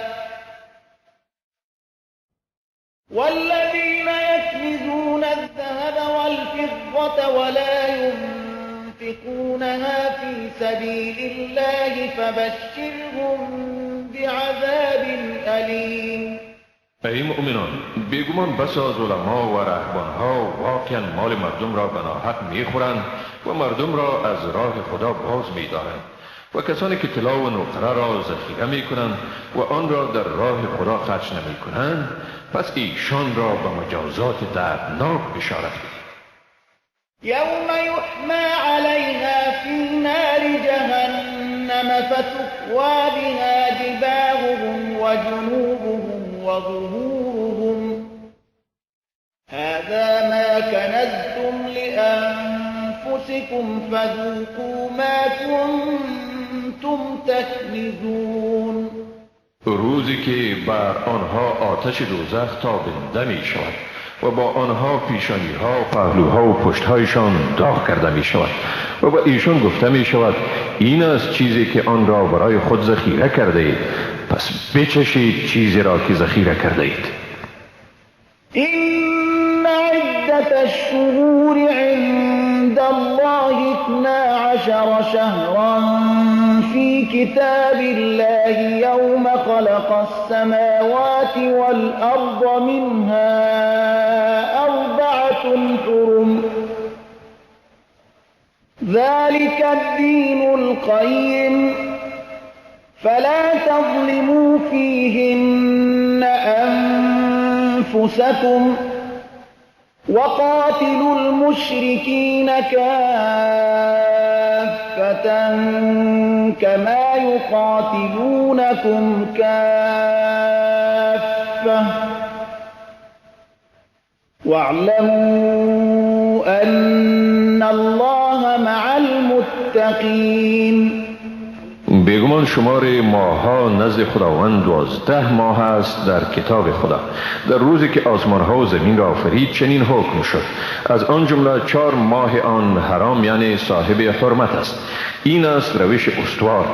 والذین یکنزون الذهب والفضة ولا ينفقونها في سبیل الله فبشرهم بعذاب ألیم. ای مؤمنان، بیگمان بس از علما و رهبانها واقعا مال مردم را به ناحق میخورند و مردم را از راه خدا باز میدارند، و کسانی که طلا و نقره را ذخیره میکنند و آن را در راه خدا خرج نمیکنند، پس ایشان را به مجازات دردناک بشارت بدید. یوم یحمی علیها فی نار جهنم فتکوی بها جباههم وجنوبهم وظهورهم هذا ما کنزتم لأنفسكم فذوقوا ما كنتم تکنزون. روزی که بر آنها آتش دوزخ تابنده می شود و با آنها پیشانی ها، پهلوها و پشتهایشان داغ کرده می شود و با ایشان گفته می شود این است چیزی که آن را برای خود ذخیره کرده اید، پس بچشید چیزی را که ذخیره کرده اید. این عدة الشهور عند الله 12 شهرا في كتاب الله يوم خلق السماوات والأرض منها 4 حرم ذلك الدين القيم فلا تظلموا فيهن أنفسكم وقاتلوا المشركين كافة كما يقاتلونكم كافة واعلموا أن الله مع المتقين. بیگمان شمار ماه‌ها نزد خداوند 12 ماه است در کتاب خدا. در روزی که آسمان‌ها و زمین را آفرید چنین حکم شد. از آن جمله 4 ماه آن حرام، یعنی صاحب حرمت است. این است روش استوار.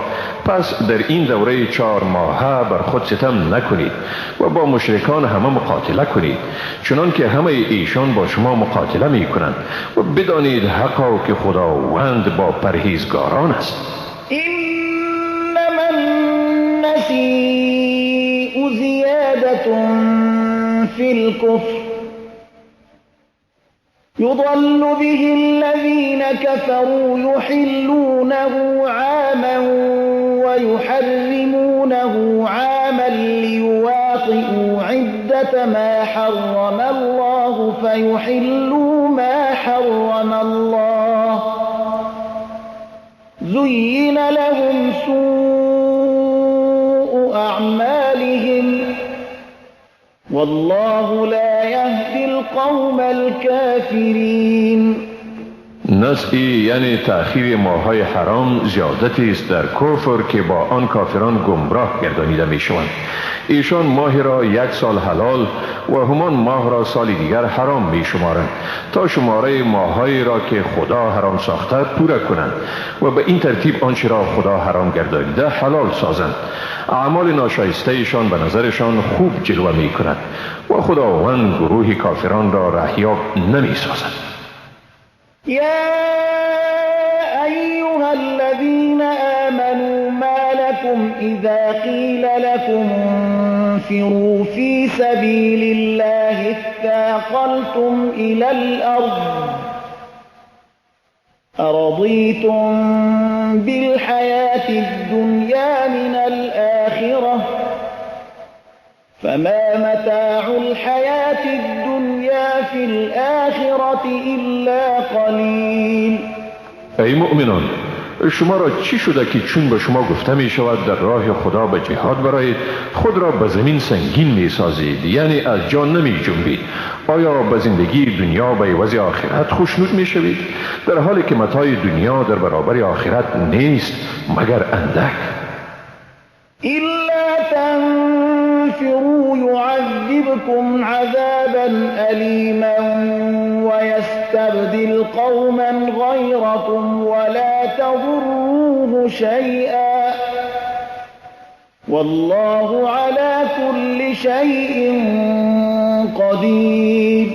پس در این دوره 4 ماهه بر خود ستم نکنید و با مشرکان همه مقاتله کنید، چنان که همه ایشان با شما مقاتله می کنند، و بدانید حقا که خداوند با پرهیزگاران است. إنما النسيء زيادة في الكفر يضل به الذين كفروا يحلونه عاما ويحرمونه عاما ليواطئوا عدة ما حرم الله فيحلوا ما حرم الله زين لهم سوء أعمالهم والله لا يهدي القوم الكافرين. نسعی یعنی تأخیر ماه‌های حرام زیادتی است در کفر که با آن کافران گمراه گردانیده میشوند. ایشان ماه را یک سال حلال و همان ماه را سال دیگر حرام می شمارند تا شماره ماه‌هایی را که خدا حرام ساخته پوره کنند و به این ترتیب آنچه را خدا حرام گردانیده حلال سازند. اعمال ناشایسته ایشان به نظرشان خوب جلوه می کند و خداوند گروه کافران را رهیاب نمی سازد. يا أيها الذين آمنوا ما لكم إذا قيل لكم انفروا في سبيل الله اثاقلتم إلى الأرض أرضيتم بالحياة الدنيا من الآخرة فما متاع الحياة الدنيا في الآخرة إلا قليل. ای مؤمنان، شما را چی شده که چون به شما گفته می شود در راه خدا به جهاد برایید خود را به زمین سنگین می سازید، یعنی از جا نمی جنبید؟ آیا به زندگی دنیا به عوض آخرت خوشنود می شوید، در حالی که متاع دنیا در برابر آخرت نیست مگر اندک؟ إلا تنفروا يعذبكم عذابا أليما ويستبدل قوما غيركم ولا تضروه شيئا والله على كل شيء قدير.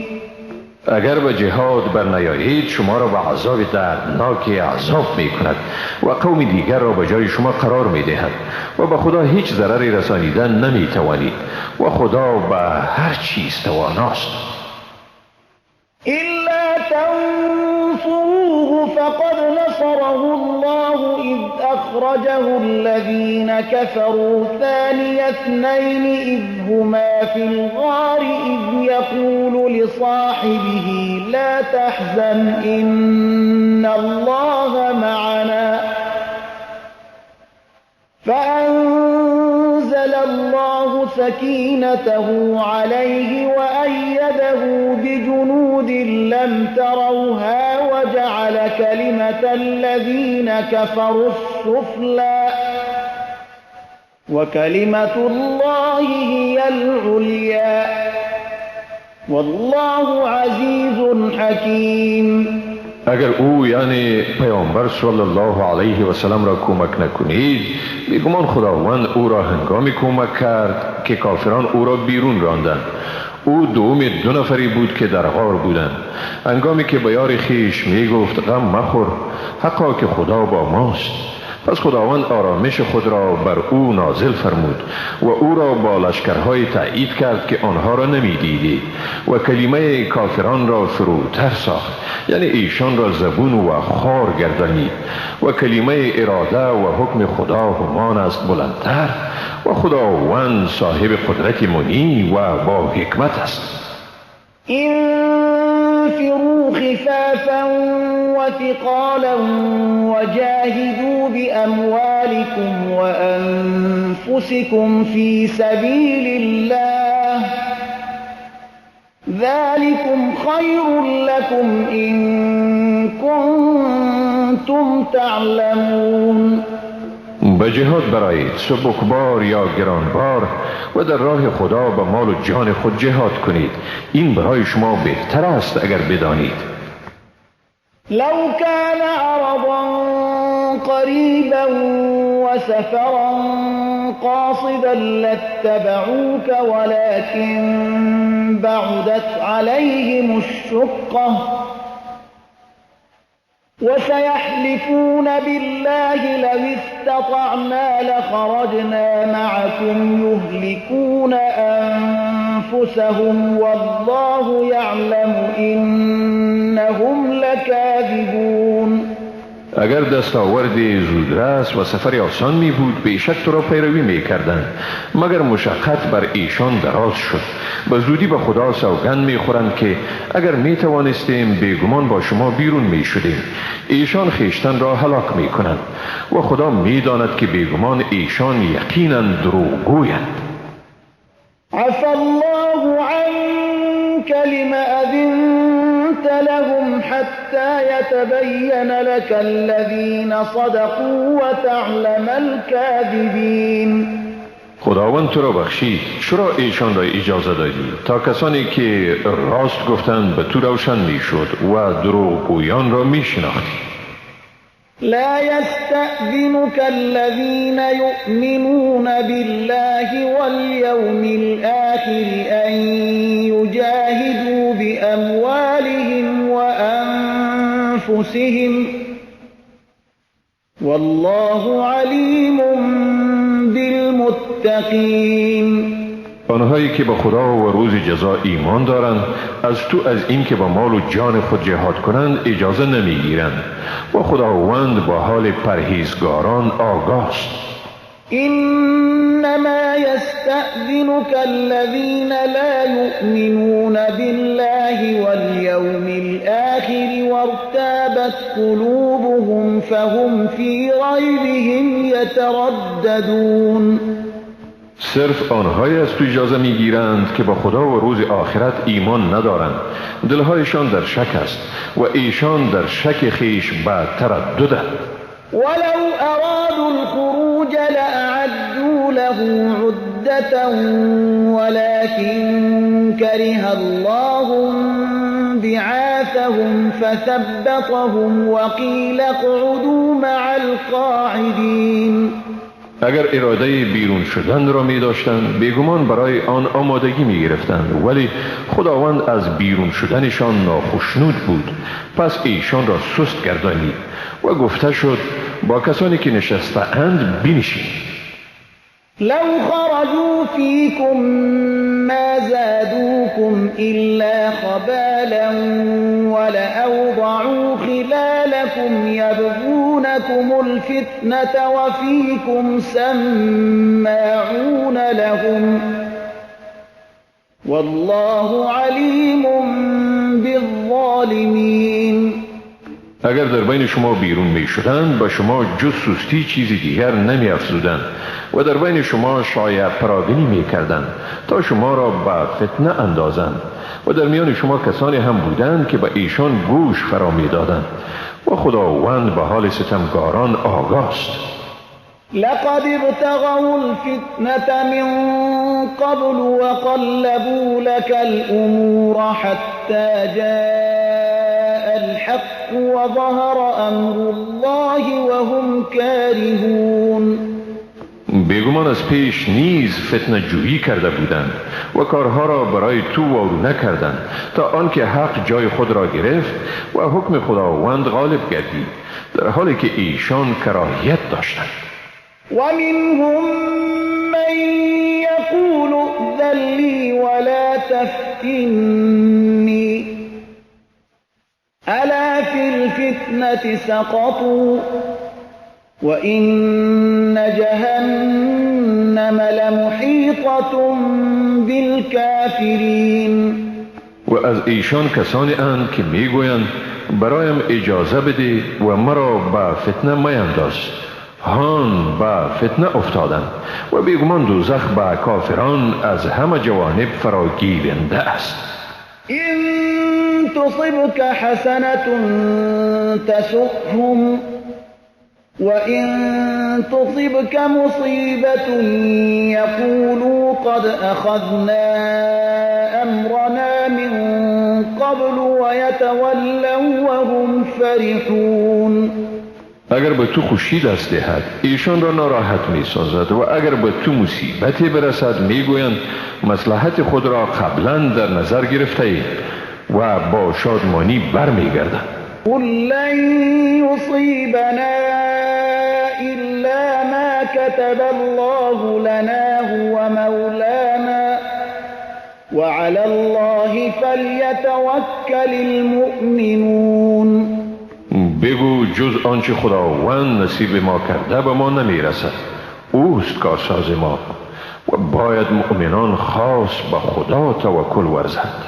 اگر به جهاد بر نیایید شما را به عذاب دردناک عذاب می کند و قوم دیگر را به جای شما قرار می دهد و به خدا هیچ ضرری رسانیدن نمی توانید و خدا به هر چیز تواناست. إلا تنصروه فقد نصره الله إذ أخرجه الذين كفروا ثاني اثنين إذ هما في الغار إذ يقول لصاحبه لا تحزن إن الله معنا فأنزل الله سكينته عليه وأيده بجنود لم تروها وجعل كلمة الذين كفروا السفلى وكلمة الله هي العليا والله عزيز حكيم. اگر او یعنی پیامبر صلی الله علیه و سلم را کمک نکنید، بیگمان خداوند او را هنگامی کمک کرد که کافران او را بیرون راندند. او دوم دو نفری بود که در غار بودند. هنگامی که به یار خویش می گفت غم مخور، حقا که خدا با ماست. پس خداوند آرامش خود را بر او نازل فرمود و او را با لشکرهای تأیید کرد که آنها را نمی دیدید و کلمه کافران را فروتر ساخت، یعنی ایشان را زبون و خار گردانید و کلمه اراده و حکم خدا همان است بلندتر و خداوند صاحب قدرت منی و با حکمت است. انفروا خفافا وثقالا وجاهدوا بأموالكم وأنفسكم في سبيل الله ذلكم خير لكم إن كنتم تعلمون. به جهاد برایید، سبکبار یا گرانبار، و در راه خدا به مال و جان خود جهاد کنید. این برای شما بهتر است اگر بدانید. لو كان عرضا قريبا وسفرا قاصدا لاتبعوك ولكن بعدت عليهم الشقة وسيحلفون بالله لو استطعنا لخرجنا معكم يهلكون أنفسهم والله يعلم إنهم لكاذبون. اگر دستاورد زودرس و سفر آسان می بود بیشک تو را پیروی می کردند، مگر مشقت بر ایشان دراز شد. به زودی به خدا سوگند می خورند که اگر می توانستیم بیگمان با شما بیرون می شدیم. ایشان خویشتن را هلاک می کنند و خدا می داند که بیگمان ایشان یقینا دروغگویند. عفا الله عنك لم أذنت لهم حتى حتى يتبين لك الذين صدقوا وتعلم الكاذبين. خداوند تو را بخشید، چرا ایشان را اجازه دادی تا کسانی که راست گفتند به تو روشن میشد و دروغگویان را میشناختی؟ لا يستأذنك الذين يؤمنون بالله واليوم الآخر أن يجاهدوا بأموالهم وأنفسهم والله عليم بالمتقين. آنهایی که به خدا و روز جزا ایمان دارند از تو از این که با مال و جان خود جهاد کنند اجازه نمیگیرند و خداوند با حال پرهیزگاران آگاست. انما يستأذنك الذين لا يؤمنون بالله واليوم الآخر وارتابت قلوبهم فهم في ريبهم يترددون. صرف آنهایی از تو اجازه میگیرند که با خدا و روز آخرت ایمان ندارند، دلهایشان در شک است و ایشان در شک خیش به ترددند. ولو ارادوا الخروج لأعدوا له عدة ولكن كره الله بعاثهم فثبطهم وقيل اقعدوا مع القاعدين. اگر اراده بیرون شدن را می داشتند بیگمان برای آن آمادگی می گرفتند، ولی خداوند از بیرون شدنشان ناخشنود بود، پس ایشان را سست گردانید و گفته شد با کسانی که نشسته اند بنشینید. لو خرجوا فیکم ما زادوکم الا خبالا ولأوضعوا خلالکم یبغونکم الفتنة وفیکم سماعون لهم والله علیم بالظالمین. اگر در بین شما بیرون می شدند با شما جز سستی چیزی دیگر نمی افزودند و در بین شما شایع پراگنی می کردند تا شما را به فتنه اندازند و در میان شما کسانی هم بودند که به ایشان گوش فرا می دادند و خداوند به حال ستمگاران آگاست. لقد ابتغوا الفتنة من قبل وقلبوا لك الأمور حتى جاء الحق وظهر أمر الله وهم كارهون. بیگمان از پیش نیز فتنه جویی کرده بودند و کارها را برای تو وارونه کردند تا آنکه حق جای خود را گرفت و حکم خداوند غالب گردید، در حالی که ایشان کراهیت داشتند. ومنهم من يقول ائذن لي ولا تفتني ألا في الفتنة سقطوا وإن جهنم لمحيطة بالكافرين. و از ایشان کسانی اند که میگویند برایم اجازه بده و مرا به فتنه میانداز. هان به فتنه افتادند و بیگمان دوزخ به کافران از همه جوانب فراگیرنده است. إن تصبك حسنة تسؤهم وإن تصبك مصيبة يقولوا قد أخذنا أمرنا من قبل ويتولوا وهم فرحون. اگر به تو خوشی دست دهد ایشان را ناراحت می سازد و اگر به تو مصیبتی برسد می گویند مصلحت خود را قبلا در نظر گرفته ایم و با شادمانی بر می گردند. قل لن يصيبنا إلا ما كتب الله لنا هو مولانا وعلى الله فليتوكل المؤمنون. بگو جز آنچه خداوند نصیب ما کرده به ما نمیرسد، اوست کارساز ما و باید مؤمنان خاص به خدا توکل ورزند.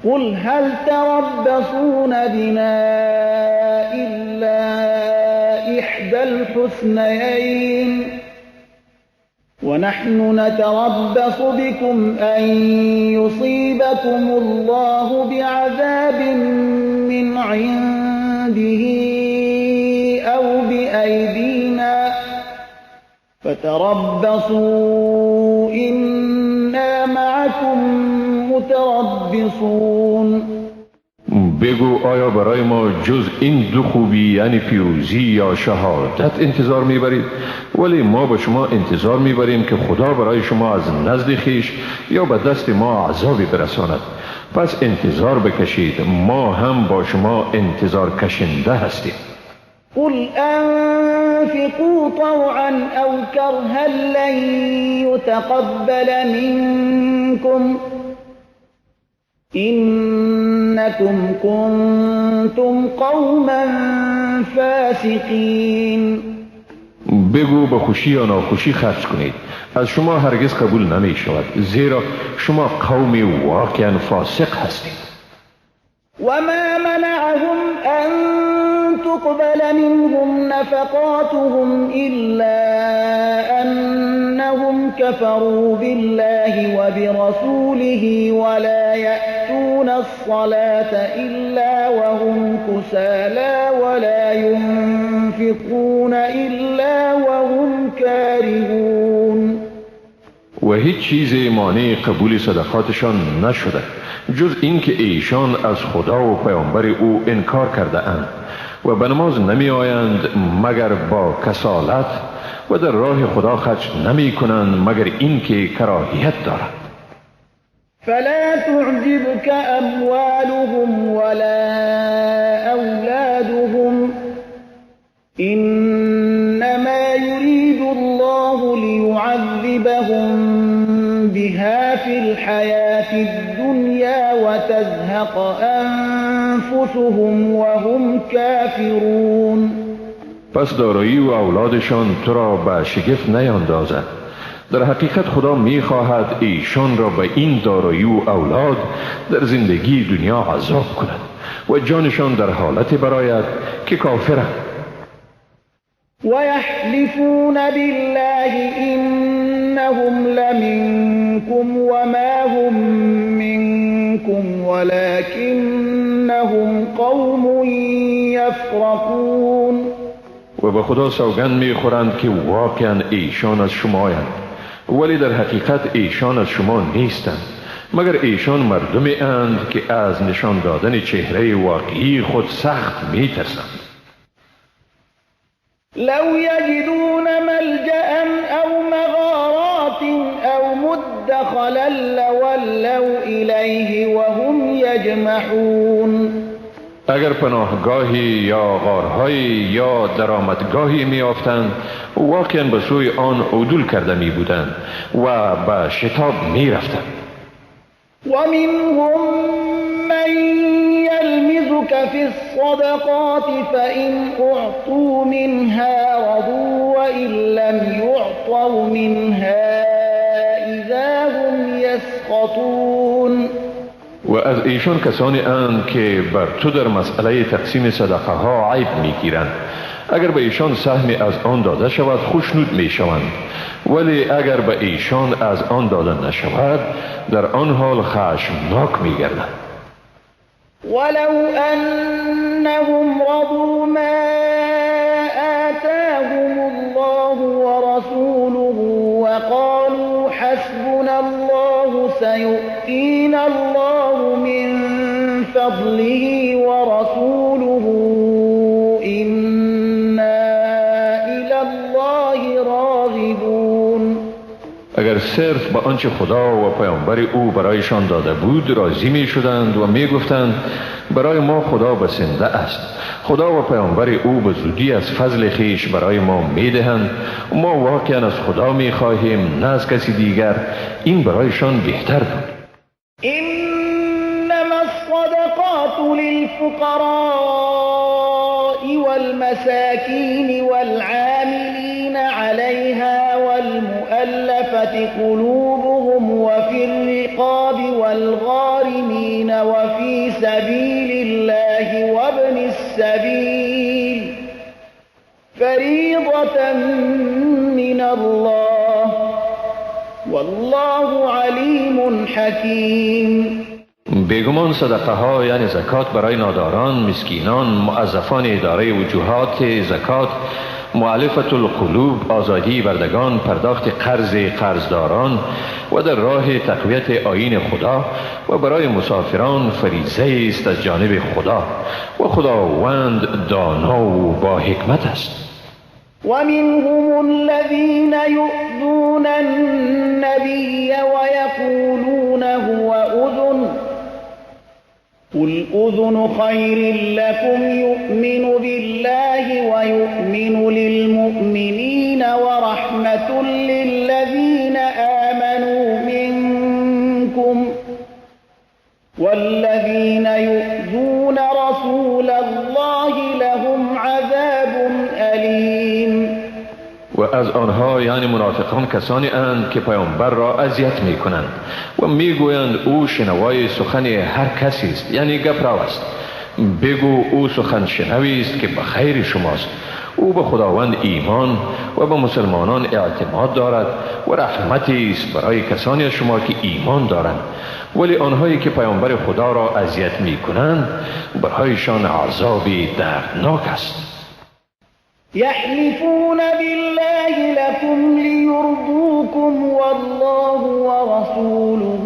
قل هل تربصون بنا إلا إحدى الحسنيين ونحن نتربص بكم أن يصيبكم الله بعذاب من عنده أو بأيدينا فتربصوا إنا معكم متربصون. بگو آیا برای ما جز این دو خوبی یعنی پیروزی یا شهادت انتظار میبرید؟ ولی ما با شما انتظار میبریم که خدا برای شما از نزد خویش یا به دست ما عذابی برساند. پس انتظار بکشید، ما هم با شما انتظار کشنده هستیم. قل أنفقوا طوعا أو كرها لن يتقبل منكم إنكم كنتم قوما فاسقين. بگو به خوشی یا ناخوشی خرج کنید، از شما هرگز قبول نمی شود، زیرا شما قومی واقعا فاسق هستید. وما منعهم أن تقبل منهم نفقاتهم إلا أنهم كفروا بالله وبرسوله ولا يأتون الصلاة إلا وهم كسالى ولا ينفقون إلا وهم كارهون. و هیچ چیز مانع قبول صدقاتشان نشده جز اینکه ایشان از خدا و پیامبر او انکار کرده اند و به نماز نمی آیند مگر با کسالت و در راه خدا خرج نمی کنند مگر اینکه کراهیت دارند. فلا تعجبك اموالهم ولا اولادهم انما يريد الله ليعذبهم بها في الحياة الدنيا وتزهق أنفسهم وهم كافرون. پس دارایی و اولادشان تو را به شگفت نیاندازد. در حقیقت خدا میخواهد ایشان را به این دارایی و اولاد در زندگی دنیا عذاب کند و جانشان در حالت براید که کافرند. ويحلفون بالله إنهم لمنكم وما هم منكم ولكنهم قوم يفرقون. و به خدا سوگند میخورند که واقعا ایشان از شمایند، ولی در حقیقت ایشان از شما نیستند، مگر ایشان مردمی اند که از نشان دادن چهره واقعی خود سخت میترسند. لو يجدون ملجأ أو مغارات أو مدخلا لولوا إليه وهم يجمحون. اگر پناهگاهی یا غارهایی یا درآمدگاهی میافتند واقعا به سوی آن عدول کرده می بودند و به شتاب می رفتند. ومنهم من يلمزك في الصدقات فإن أعطوا منها رضوا وإن لم يعطوا منها إذا هم يسخطون. و از ایشان کسانی اند که بر تو در مسئله تقسیم صدقه ها عیب میگیرند. اگر به ایشان سهمی از آن داده شود خوشنود میشوند، ولی اگر به ایشان از آن داده نشود در آن حال خشمناک میگردند. ولو أنهم رضوا ما آتاهم الله ورسوله وقالوا حسبنا الله سيؤتينا الله من فضله ورسوله إنا إلى الله راغبون. اگر صرف به آنچه خدا و پیامبر او برایشان داده بود راضی می شدند و می گفتند برای ما خدا بسنده است، خدا و پیامبر او به زودی از فضل خویش برای ما می دهند، ما واقعا از خدا می خواهیم نه از کسی دیگر، این برایشان بهتر بود. انما الصدقات للفقراء والمساكين والعاملين عليها والمؤلفة قلوبهم وفي الرقاب والغارمين وفي سبيل الله وابن السبيل فريضة من الله والله علیم حکیم. بیگمان صدقه ها یعنی زکات برای ناداران، مسکینان، موظفان اداره وجوهات زکات، مؤلفة القلوب، آزادی بردگان، پرداخت قرض قرضداران و در راه تقویت آیین خدا و برای مسافران فریضه است از جانب خدا و خداوند دانا و با حکمت است. ومنهم الذين يؤذون النبي ويقولون هو أذن قل أذن خير لكم يؤمن بالله ويؤمن للمؤمنين ورحمة للذين آمنوا منكم والذين يؤذون رسول الله لهم عذاب أليم. و از آنها یعنی منافقان کسانی اند که پیامبر را اذیت می کنند و می گویند او شنوای سخن هر کسی است، یعنی گپ رو است. بگو او سخن شنوی است که به خیر شماست. او به خداوند ایمان و به مسلمانان اعتماد دارد و رحمتی است برای کسانی از شما که ایمان دارند، ولی آنهایی که پیامبر خدا را اذیت می کنند برایشان عذابی دردناک است. يحلفون بالله لكم ليرضوكم والله ورسوله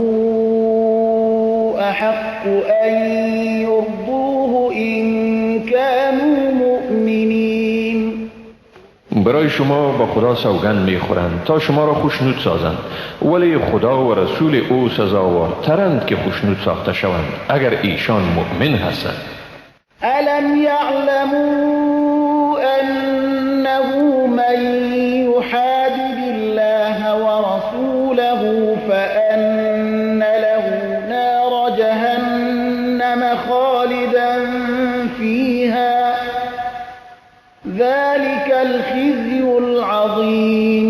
أحق أن يرضوه إن كانوا مؤمنين. برای شما با خدا سوگند میخورند تا شما را خوشنود سازند، ولی خدا و رسول او سزاوارترند که خوشنود ساخته شوند اگر ایشان مؤمن هستند. ألم يعلموا أنه من يحادد الله ورسوله فأن له نار جهنم خالدا فيها ذلك الخزي العظيم.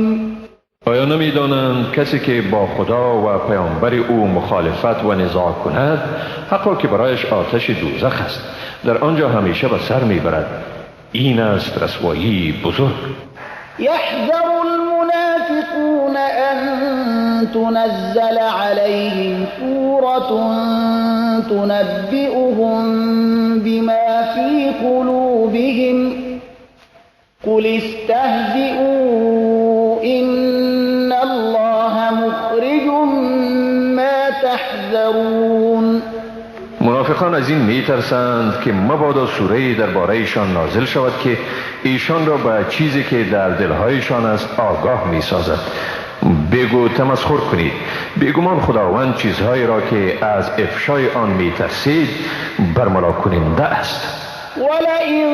آیا نمی‌دانند کسی که با خدا و پیامبر او مخالفت و نزاع کند حقا که برایش آتش دوزخ است، در آنجا همیشه به سر میبرد. این است رسوایی بزرگ. يحذر المنافقون أن تنزل عليهم سورة تنبئهم بما في قلوبهم قل استهزئوا إن الله مخرج ما تحذرون. منافقان از این میترسند که مبادا سوره‌ای درباره‌شان نازل شود که ایشان را به چیزی که در دلهایشان است آگاه میسازد. بگو تمسخر کنید، بیگمان خداوند چیزهایی را که از افشای آن میترسید برملا کننده است. ولئن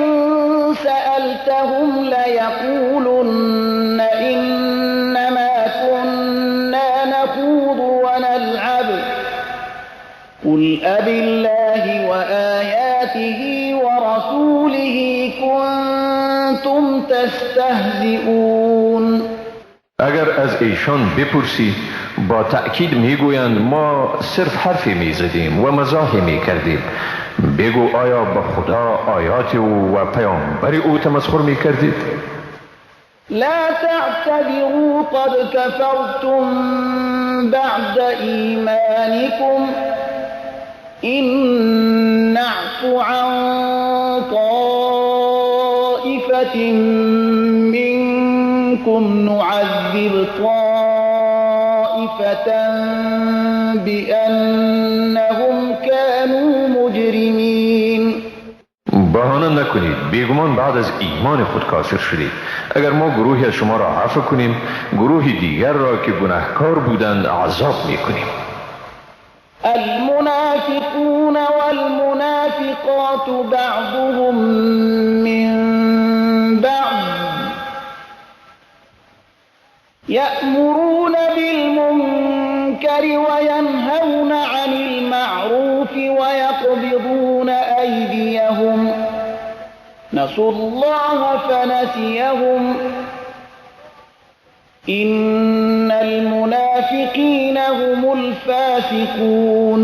سألتهم ليقولن إنما كنا نخوض ونلعب قل أبالله وآياته ورسوله كنتم تستهزئون. اگر از ایشان بپرسی با تأکید میگویند ما صرف حرفی میزدیم و مزاحی میکردیم. بگو آیا با خدا، آیات او و پیامبر او تمسخر میکردید؟ لا تعتذروا قد كفرتم بعد ایمانكم إن نعف عن طائفة منكم نعذب طائفة بأنهم كانوا مجرمين. بهانه نکنید، بیگمان بعد از ایمان خود کافر شدید. اگر ما گروهی از شما را عفو کنیم، گروهی دیگر را که گناهکار بودند عذاب میکنیم. المنافقون والمنافقات بعضهم من بعض يأمرون بالمنكر وينهون عن المعروف ويقبضون أيديهم نسوا الله فنسيهم إن المنافقين هم الفاسقون.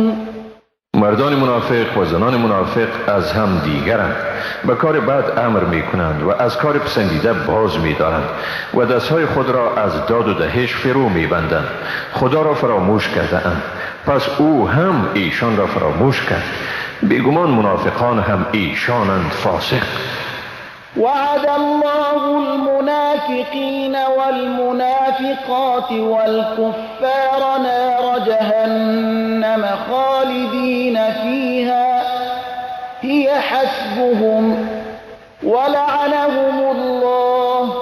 مردان منافق و زنان منافق از هم دیگرند، به کار بد امر می کنند و از کار پسندیده باز می دارند و دستهای خود را از داد و دهش فرو می بندند. خدا را فراموش کرده اند، پس او هم ایشان را فراموش کرد. بیگمان منافقان هم ایشانند فاسق. وعد الله المنافقين والمنافقات والكفار نار جهنم خالدين فيها هي حسبهم ولعنهم الله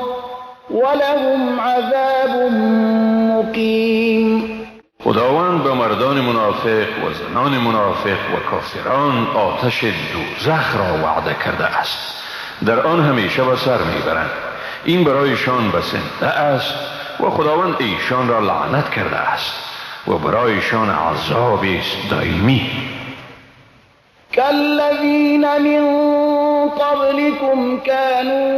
ولهم عذاب مقيم. خداوند به مردان منافق و زنان منافق و کافران آتش دوزخ را وعده کرده است، در آن همیشه به سر میبرند. این برایشان بسنده است و خداوند ایشان را لعنت کرده است و برایشان عذاب است دائمی. كالذين من قبلكم كانوا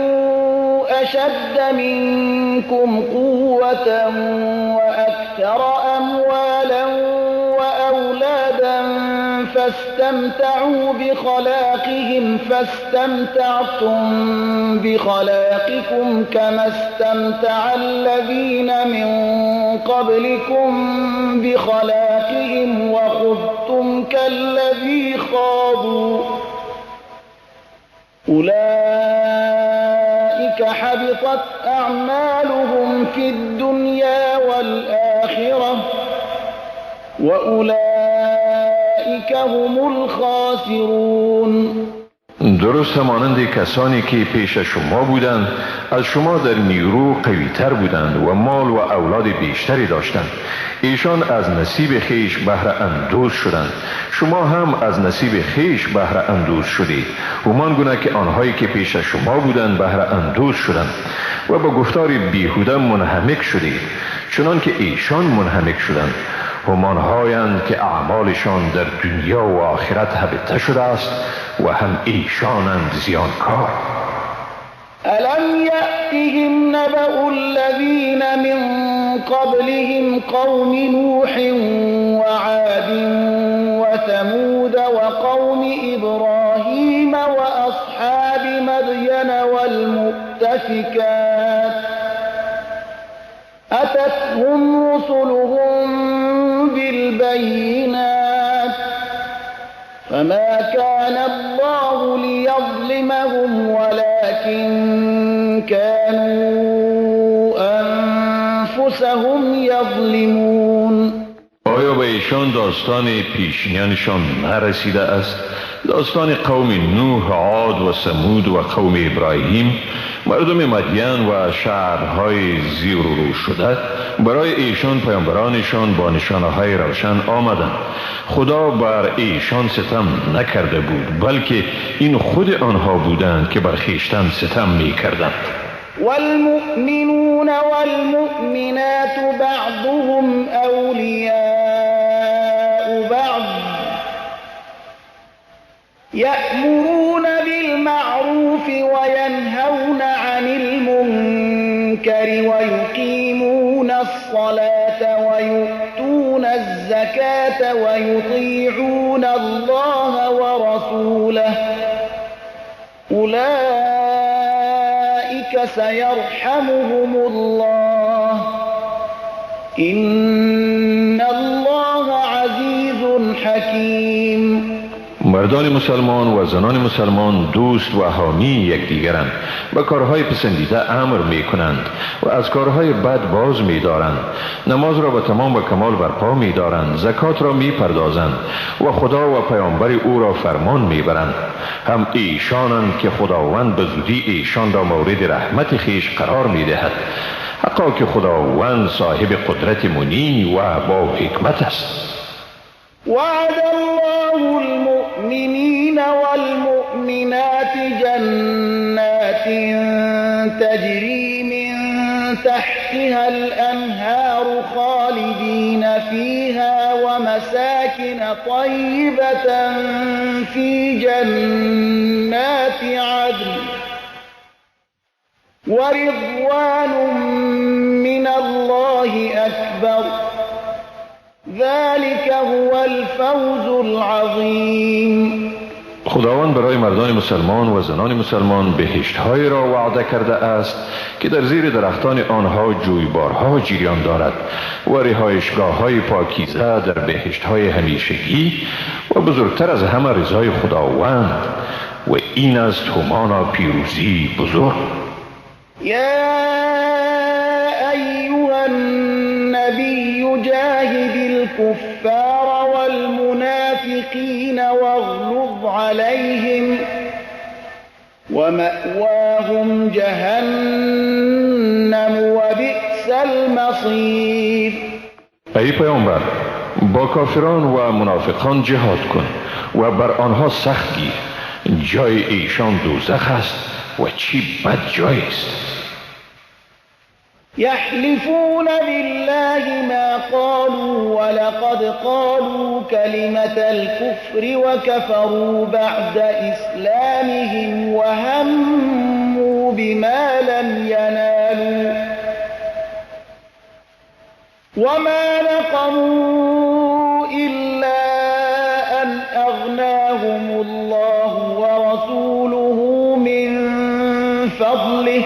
أشد منكم قوة وأكثر أموالا وأولادا فاستمتعوا بخلاقهم فاستمتعتم بخلاقكم كما استمتع الذين من قبلكم بخلاقهم وخذتم كالذي خاضوا أولئك حبطت أعمالهم في الدنيا والآخرة وأولئك هم الخاسرون. درست مانند کسانی که پیش شما بودند، از شما در نیرو قویتر بودند و مال و اولاد بیشتری داشتند. ایشان از نصیب خیش بهره اندوز شدند، شما هم از نصیب خیش بهره اندوز شدید، همان گونه که آنهایی که پیش شما بودند بهره اندوز شدند و با گفتار بیهوده منهمک شدید، چنان که ایشان منهمک شدند. همانهایند که اعمالشان در دنیا و آخرت هبطه شده است و هم ایشانند زیانکار. ألم يأتهم نبأ الذين من قبلهم قوم نوح وعاد وثمود وقوم إبراهيم وأصحاب مدين والمؤتفكات أتتهم رسلهم بالبينات فما كان الله ليظلمهم ولكن كانوا أنفسهم يظلمون. آیا به ایشان داستان پیشینیانشان نرسیده است؟ داستان قوم نوح، عاد و ثمود و قوم ابراهیم، مردم مدین و شهرهای زیر و رو شده. برای ایشان پیامبرانشان با نشانه‌های روشن آمدند. خدا بر ایشان ستم نکرده بود، بلکه این خود آنها بودند که بر خویشتن ستم می‌کردند. والمؤمنون والمؤمنات بعضهم أولياء بعض يأمرون بالمعروف وينهون عن المنكر ويقيمون الصلاة ويؤتون الزكاة ويطيعون الله ورسوله أولئك سيرحمهم الله إن الله عزيز حكيم. مردان مسلمان و زنان مسلمان دوست و حامی یکدیگرند، به کارهای پسندیده امر می کنند و از کارهای بد باز می دارند، نماز را به تمام و کمال برپا می دارند، زکات را می پردازند و خدا و پیامبر او را فرمان می برند. هم ایشانند که خداوند به زودی ایشان را مورد رحمت خویش قرار می دهد. حقا که خداوند صاحب قدرت منی و با حکمت است. وعد الله المؤمنين والمؤمنات جنات تجري من تحتها الأنهار خالدين فيها ومساكن طيبة في جنات عدن ورضوان من الله أكبر ذلك هو الفوز العظیم. خداوند برای مردان مسلمان و زنان مسلمان بهشت‌های را وعده کرده است که در زیر درختان آنها جویبارها جریان دارد و رهایشگاه‌های پاکیزه در بهشت‌های همیشگی و بزرگتر از همه رضای خداوند، و این است همانا پیروزی بزرگ. یا ایها النبی جاهد الكفار والمنافقین واغلظ عليهم ومأواهم جهنم وبئس المصير. ای پیامبر، با کافران و منافقان جهاد کن و بر آنها سخت گیر، جای ایشان دوزخ است و چی بد جای است. يحلفون بالله ما قالوا ولقد قالوا كلمة الكفر وكفروا بعد إسلامهم وهموا بما لم ينالوا وما نقموا إلا أن أغناهم الله ورسوله من فضله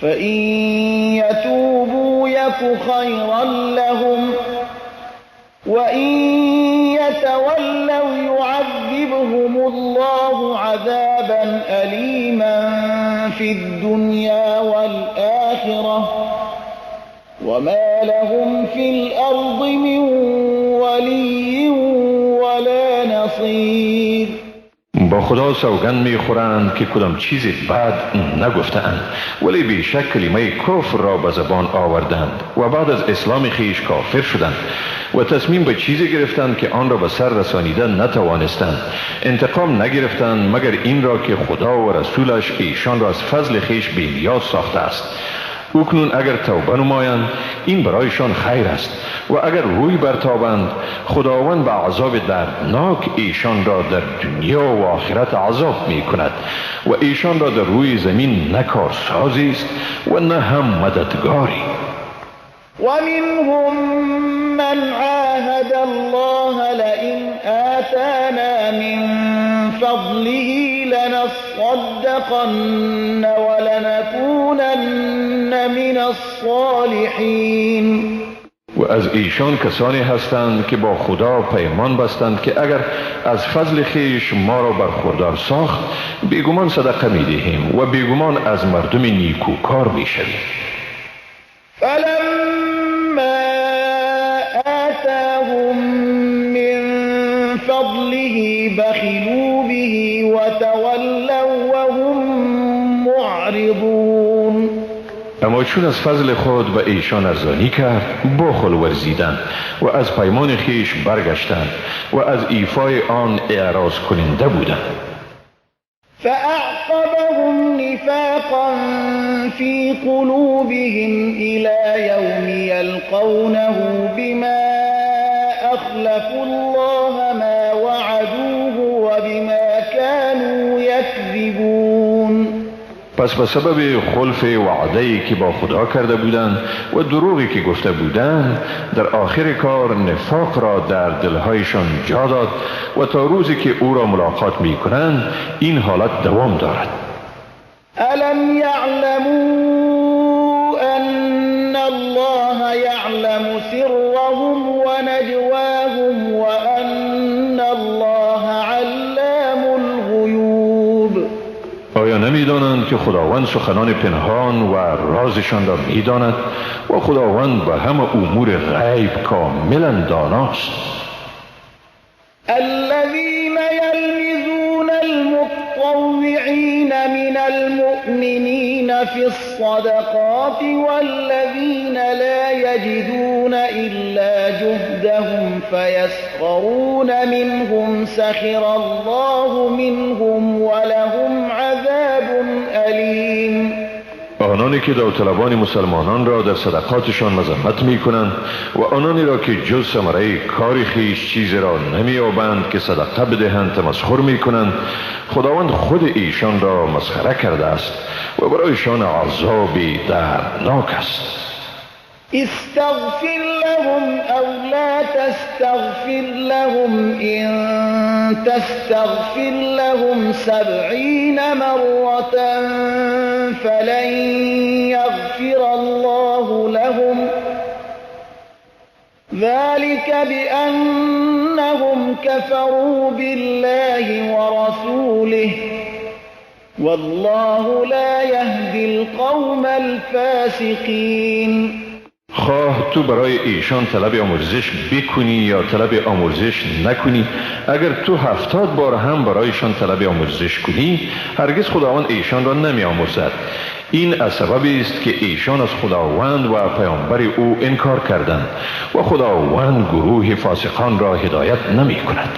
فإن يتوبوا يك خيرا لهم وإن يتولوا يعذبهم الله عذابا أليما في الدنيا والآخرة وما لهم في الأرض من ولي ولا نصير. با خدا سوگند میخورند که کدام چیز بد نگفتند، ولی بیشک کلمه کفر را به زبان آوردند و بعد از اسلام خیش کافر شدند و تصمیم به چیزی گرفتند که آن را به سر رسانیدن نتوانستند. انتقام نگرفتند مگر این را که خدا و رسولش ایشان را از فضل خیش بی‌نیاز ساخته است. اکنون اگر توبه نمایند این برایشان خیر است و اگر روی برتابند خداوند به عذاب دردناک ایشان را در دنیا و آخرت عذاب می کند و ایشان را در روی زمین نه کارسازی است و نه هم مددگاری. ومنهم من عاهد الله لئن آتانا من فضله لنصدقن ولنكونن من الصالحین. و از ایشان کسانی هستند که با خدا پیمان بستند که اگر از فضل خویش ما را برخوردار ساخت بیگمان صدقه می‌دهیم و بیگمان از مردم نیکوکار می‌شویم. فلما آتاهم من فضله بخلوا به وتولوا وهم معرضون. اما چون از فضل خود به ایشان ارزانی کرد بخل ورزیدند و از پیمان خویش برگشتند و از ایفای آن اعراض کننده بودند. فأعقبهم نفاقا في قلوبهم إلى يوم يلقونه بما أخلفوا الله ما وعدوه وبما كانوا يكذبون. پس به سبب خلف وعده‌ای که با خدا کرده بودند و دروغی که گفته بودند در آخر کار نفاق را در دلهایشان جا داد و تا روزی که او را ملاقات می‌کنند این حالت دوام دارد. ألم يعلموا أن الله يعلم سرهم ونجواهم وأن الله علام الغیوب. آیا نمی‌دانند که خداوند سخنان پنهان و رازشان را می‌داند و خداوند به همه امور غیب کاملا داناست؟ الذين يلمزون المتطوعين من المؤمنين في الصدقات والذين لا يجدون إلا جهدهم فيسخرون منهم سخر الله منهم ولهم عذاب أليم. آنانی که داوطلبان مسلمانان را در صدقاتشان مذمت می کنند و آنانی را که جز ثمره کار خویش چیزی را نمی‌یابند که صدقه بدهند تمسخر می کنند، خداوند خود ایشان را مسخره کرده است و برایشان عذابی دردناک است. استغفر لهم لهم أو لا تستغفر لهم إن تستغفر لهم 70 مرة فلن يغفر الله لهم ذلك بأنهم كفروا بالله ورسوله والله لا يهدي القوم الفاسقين. خواه تو برای ایشان طلب آمرزش بکنی یا طلب آمرزش نکنی، اگر تو 70 بار هم برایشان طلب آمرزش کنی، هرگز خداوند ایشان را نمی آمرزد. این از سببی است که ایشان از خداوند و پیامبر او انکار کردند و خداوند گروه فاسقان را هدایت نمی کند.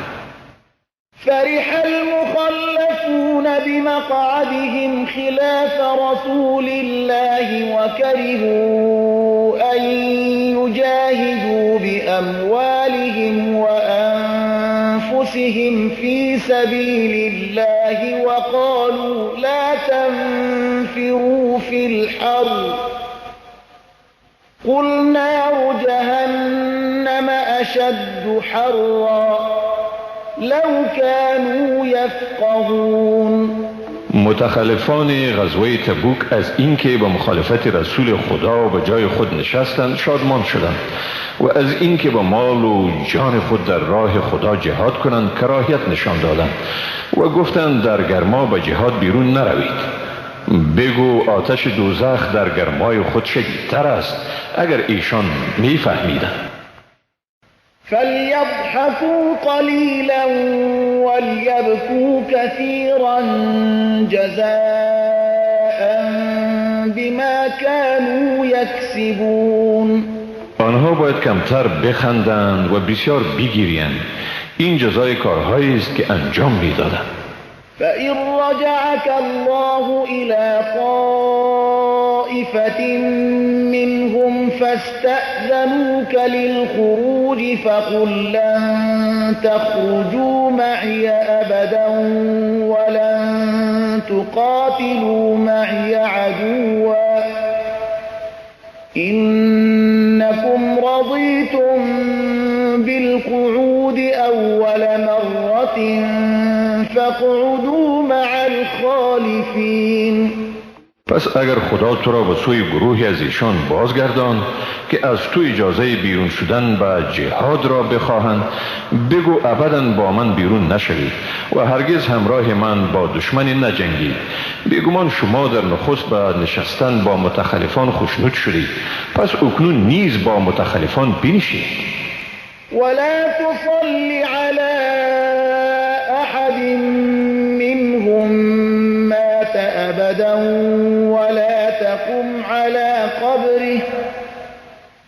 فرح المخلفون بمقعدهم خلاف رسول الله وكرهوا أن يجاهدوا بأموالهم وأنفسهم في سبيل الله وقالوا لا تنفروا في الحر قل نار جهنم أشد حرا لو كانوا يفقهون. متخلفان غزوه تبوک از اینکه با مخالفت رسول خدا به جای خود نشستند شادمان شدند و از اینکه با مال و جان خود در راه خدا جهاد کنند کراهیت نشان دادند و گفتند در گرما به جهاد بیرون نروید. بگو آتش دوزخ در گرمای خود شدیدتر است اگر ایشان میفهمیدند. فليضحكوا قليلا وليبكوا كثيرا جزاء بما كانوا يكسبون. آنها باید کمتر بخندند و بسیار بگیریند. این جزای کارهایی است که انجام میدادند. فإن رجعك الله إلى طائفة منهم فاستأذنوك للخروج فقل لن تخرجوا معي أبدا ولن تقاتلوا معي عدوا إنكم رضيتم بالقعود أول مرة فاقعدوا مع الخالفین. پس اگر خدا تو را به سوی گروهی از ایشان بازگردان که از تو اجازه بیرون شدن به جهاد را بخواهند، بگو ابدا با من بیرون نشوید و هرگز همراه من با دشمنی نجنگید. بیگمان شما در نخست به نشستن با متخلفان خوشنود شدید، پس اکنون نیز با متخلفان بنشید. ولا تصل على أحد منهم مات أبدا ولا تقم على قبره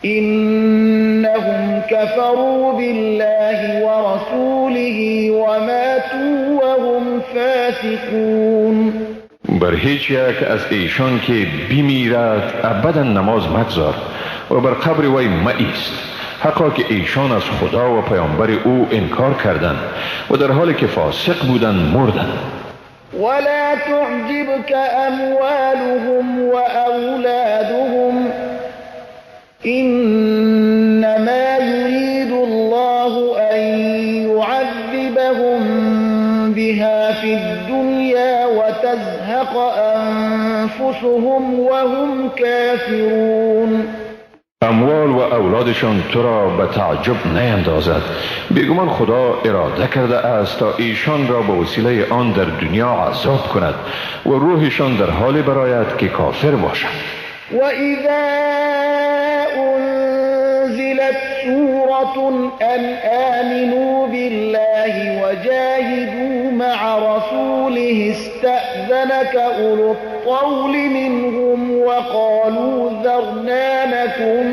إنهم كفروا بالله ورسوله وماتوا وهم فاسقون. بر هیچ یک از ایشان که بمیرد ابدا نماز مگذار و بر قبر وی مایست. حقا که ایشان از خدا و پیامبر او انکار کردند و در حالی که فاسق بودند مردند. ولا تعجبك اموالهم واولادهم انما يريد الله ان يعذبهم بها في الدنيا وتزهق انفسهم وهم كافرون. اموال و اولادشان تو را به تعجب نیندازد. بیگمان خدا اراده کرده است تا ایشان را به وسیله آن در دنیا عذاب کند و روحشان در حال براید که کافر باشند. و اذا انزلت سورة ان آمنوا بالله وجاهدوا مع رسوله استأذنك أولو الطول منهم وقالوا ذرنا نكن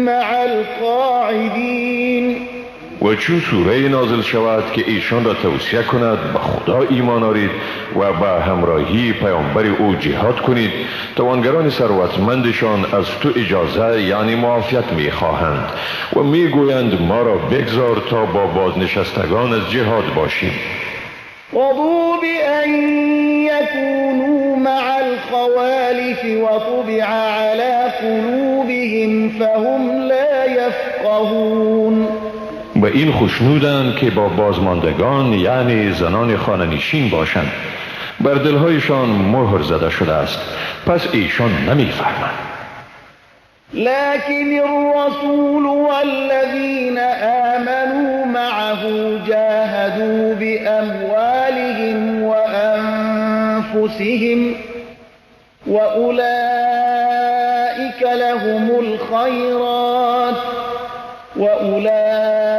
مع القاعدين. و چون سوره نازل شود که ایشان را توصیه کند به خدا ایمان آرید و به همراهی پیامبر او جهاد کنید، توانگران ثروتمندشان از تو اجازه یعنی معافیت میخواهند و میگویند ما را بگذار تا با بازنشستگان از جهاد باشیم. رضوا بأن يكونوا مع الخوالف وطبع على قلوبهم فهم لا يفقهون. يفقهون. به این خوشنودند که با بازماندگان یعنی زنان خانه‌نشین باشند. بر دلهایشان مهر زده شده است، پس ایشان نمیفهمند. لكن الرسول والذين آمنوا معه جاهدوا بأموالهم وأنفسهم وأولئك لهم الخيرات وأولئك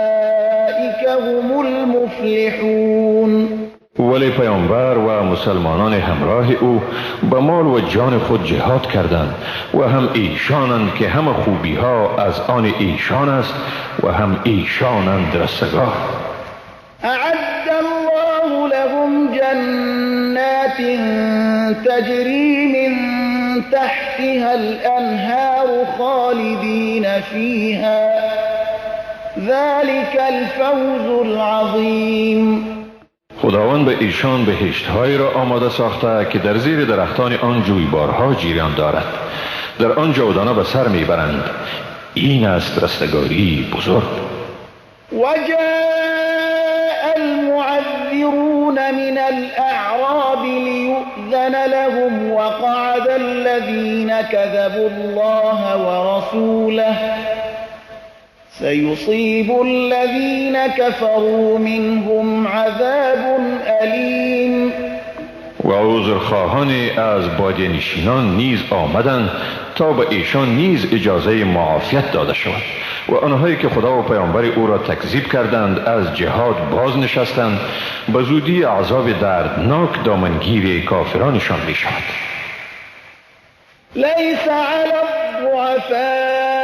هم المفلحون. ولی پیامبر و مسلمانان همراه او به مال و جان خود جهاد کردند و هم ایشانند که همه خوبی ها از آن ایشان است و هم ایشانند رستگار. اعد الله لهم جنات تجری من تحتها الانهار خالدین فیها ذلك الفوز العظیم. خداوند به ایشان بهشت‌هایی را آماده ساخته که در زیر درختان آن جویبارها جریان دارد، در آن جاودانه به سر میبرند. این است رستگاری بزرگ. وجاء المعذرون من الأعراب ليؤذن لهم وقعد الذين كذبوا الله ورسوله سيصيب الذين كفروا منهم عذاب أليم. و عذرخواهان از بادیه نشینان نیز آمدند تا به ایشان نیز اجازه معافیت داده شود و آنهایی که خدا و پیامبر او را تکذیب کردند از جهاد باز نشستند، به زودی عذاب دردناک دامنگیر کافرانشان می شود. لیس علی الضعفاء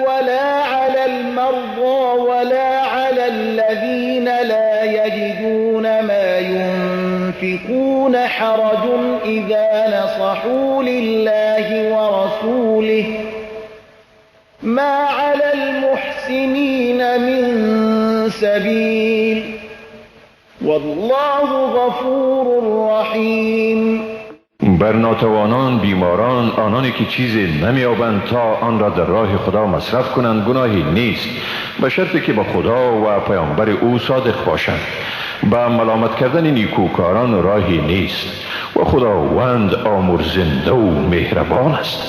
ولا على المرضى ولا على الذين لا يجدون ما ينفقون حرج إذا نصحوا لله ورسوله ما على المحسنين من سبيل والله غفور رحيم. بر ناتوانان، بیماران، آنانی که چیزی نمیابند تا آن را در راه خدا مصرف کنند گناهی نیست، به شرطی که با خدا و پیامبر او صادق باشند. به ملامت کردن نیکوکاران راهی نیست و خداوند آمرزنده و مهربان است.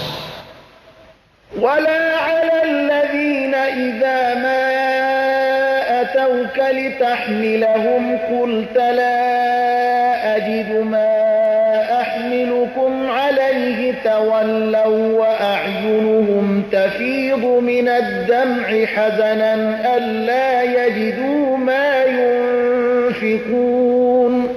ولا علی الذین اذا ما اتوک لتحملهم قلت لا اجد ما أحملكم عليه تولوا وأعينهم تفيض من الدمع حزنا ألا يجدوا ما ينفقون.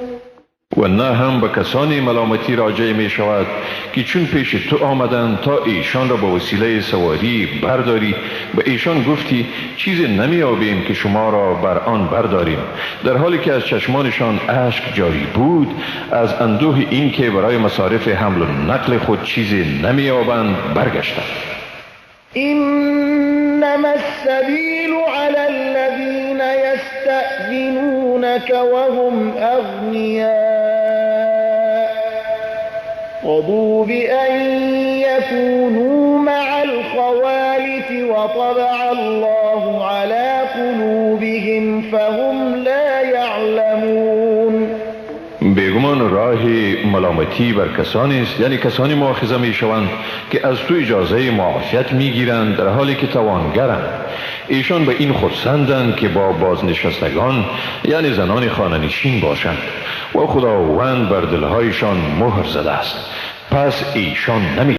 و نه هم به کسانی ملامتی راجع می شود که چون پیش تو آمدند تا ایشان را به وسیله سواری برداری، به ایشان گفتی چیز نمیابیم که شما را بر آن برداریم، در حالی که از چشمانشان اشک جاری بود از اندوه این که برای مصارف حمل و نقل خود چیزی نمیابند برگشتند. انما السبیل علی الذین یستأذنونک وهم اغنیاء رضوا بأن يكونوا مع الخوالف وطبع الله على قلوبهم فهم لا يعلمون. بیگمان راه ملامتی بر کسانی است، یعنی کسانی مؤاخذه می شوند که از تو اجازه معافیت می گیرند در حالی که توانگرند. ایشان به این خرسندند که با بازنشستگان یعنی زنان خانه‌نشین باشند و خداوند بر دلهایشان مهر زده است، پس ایشان نمی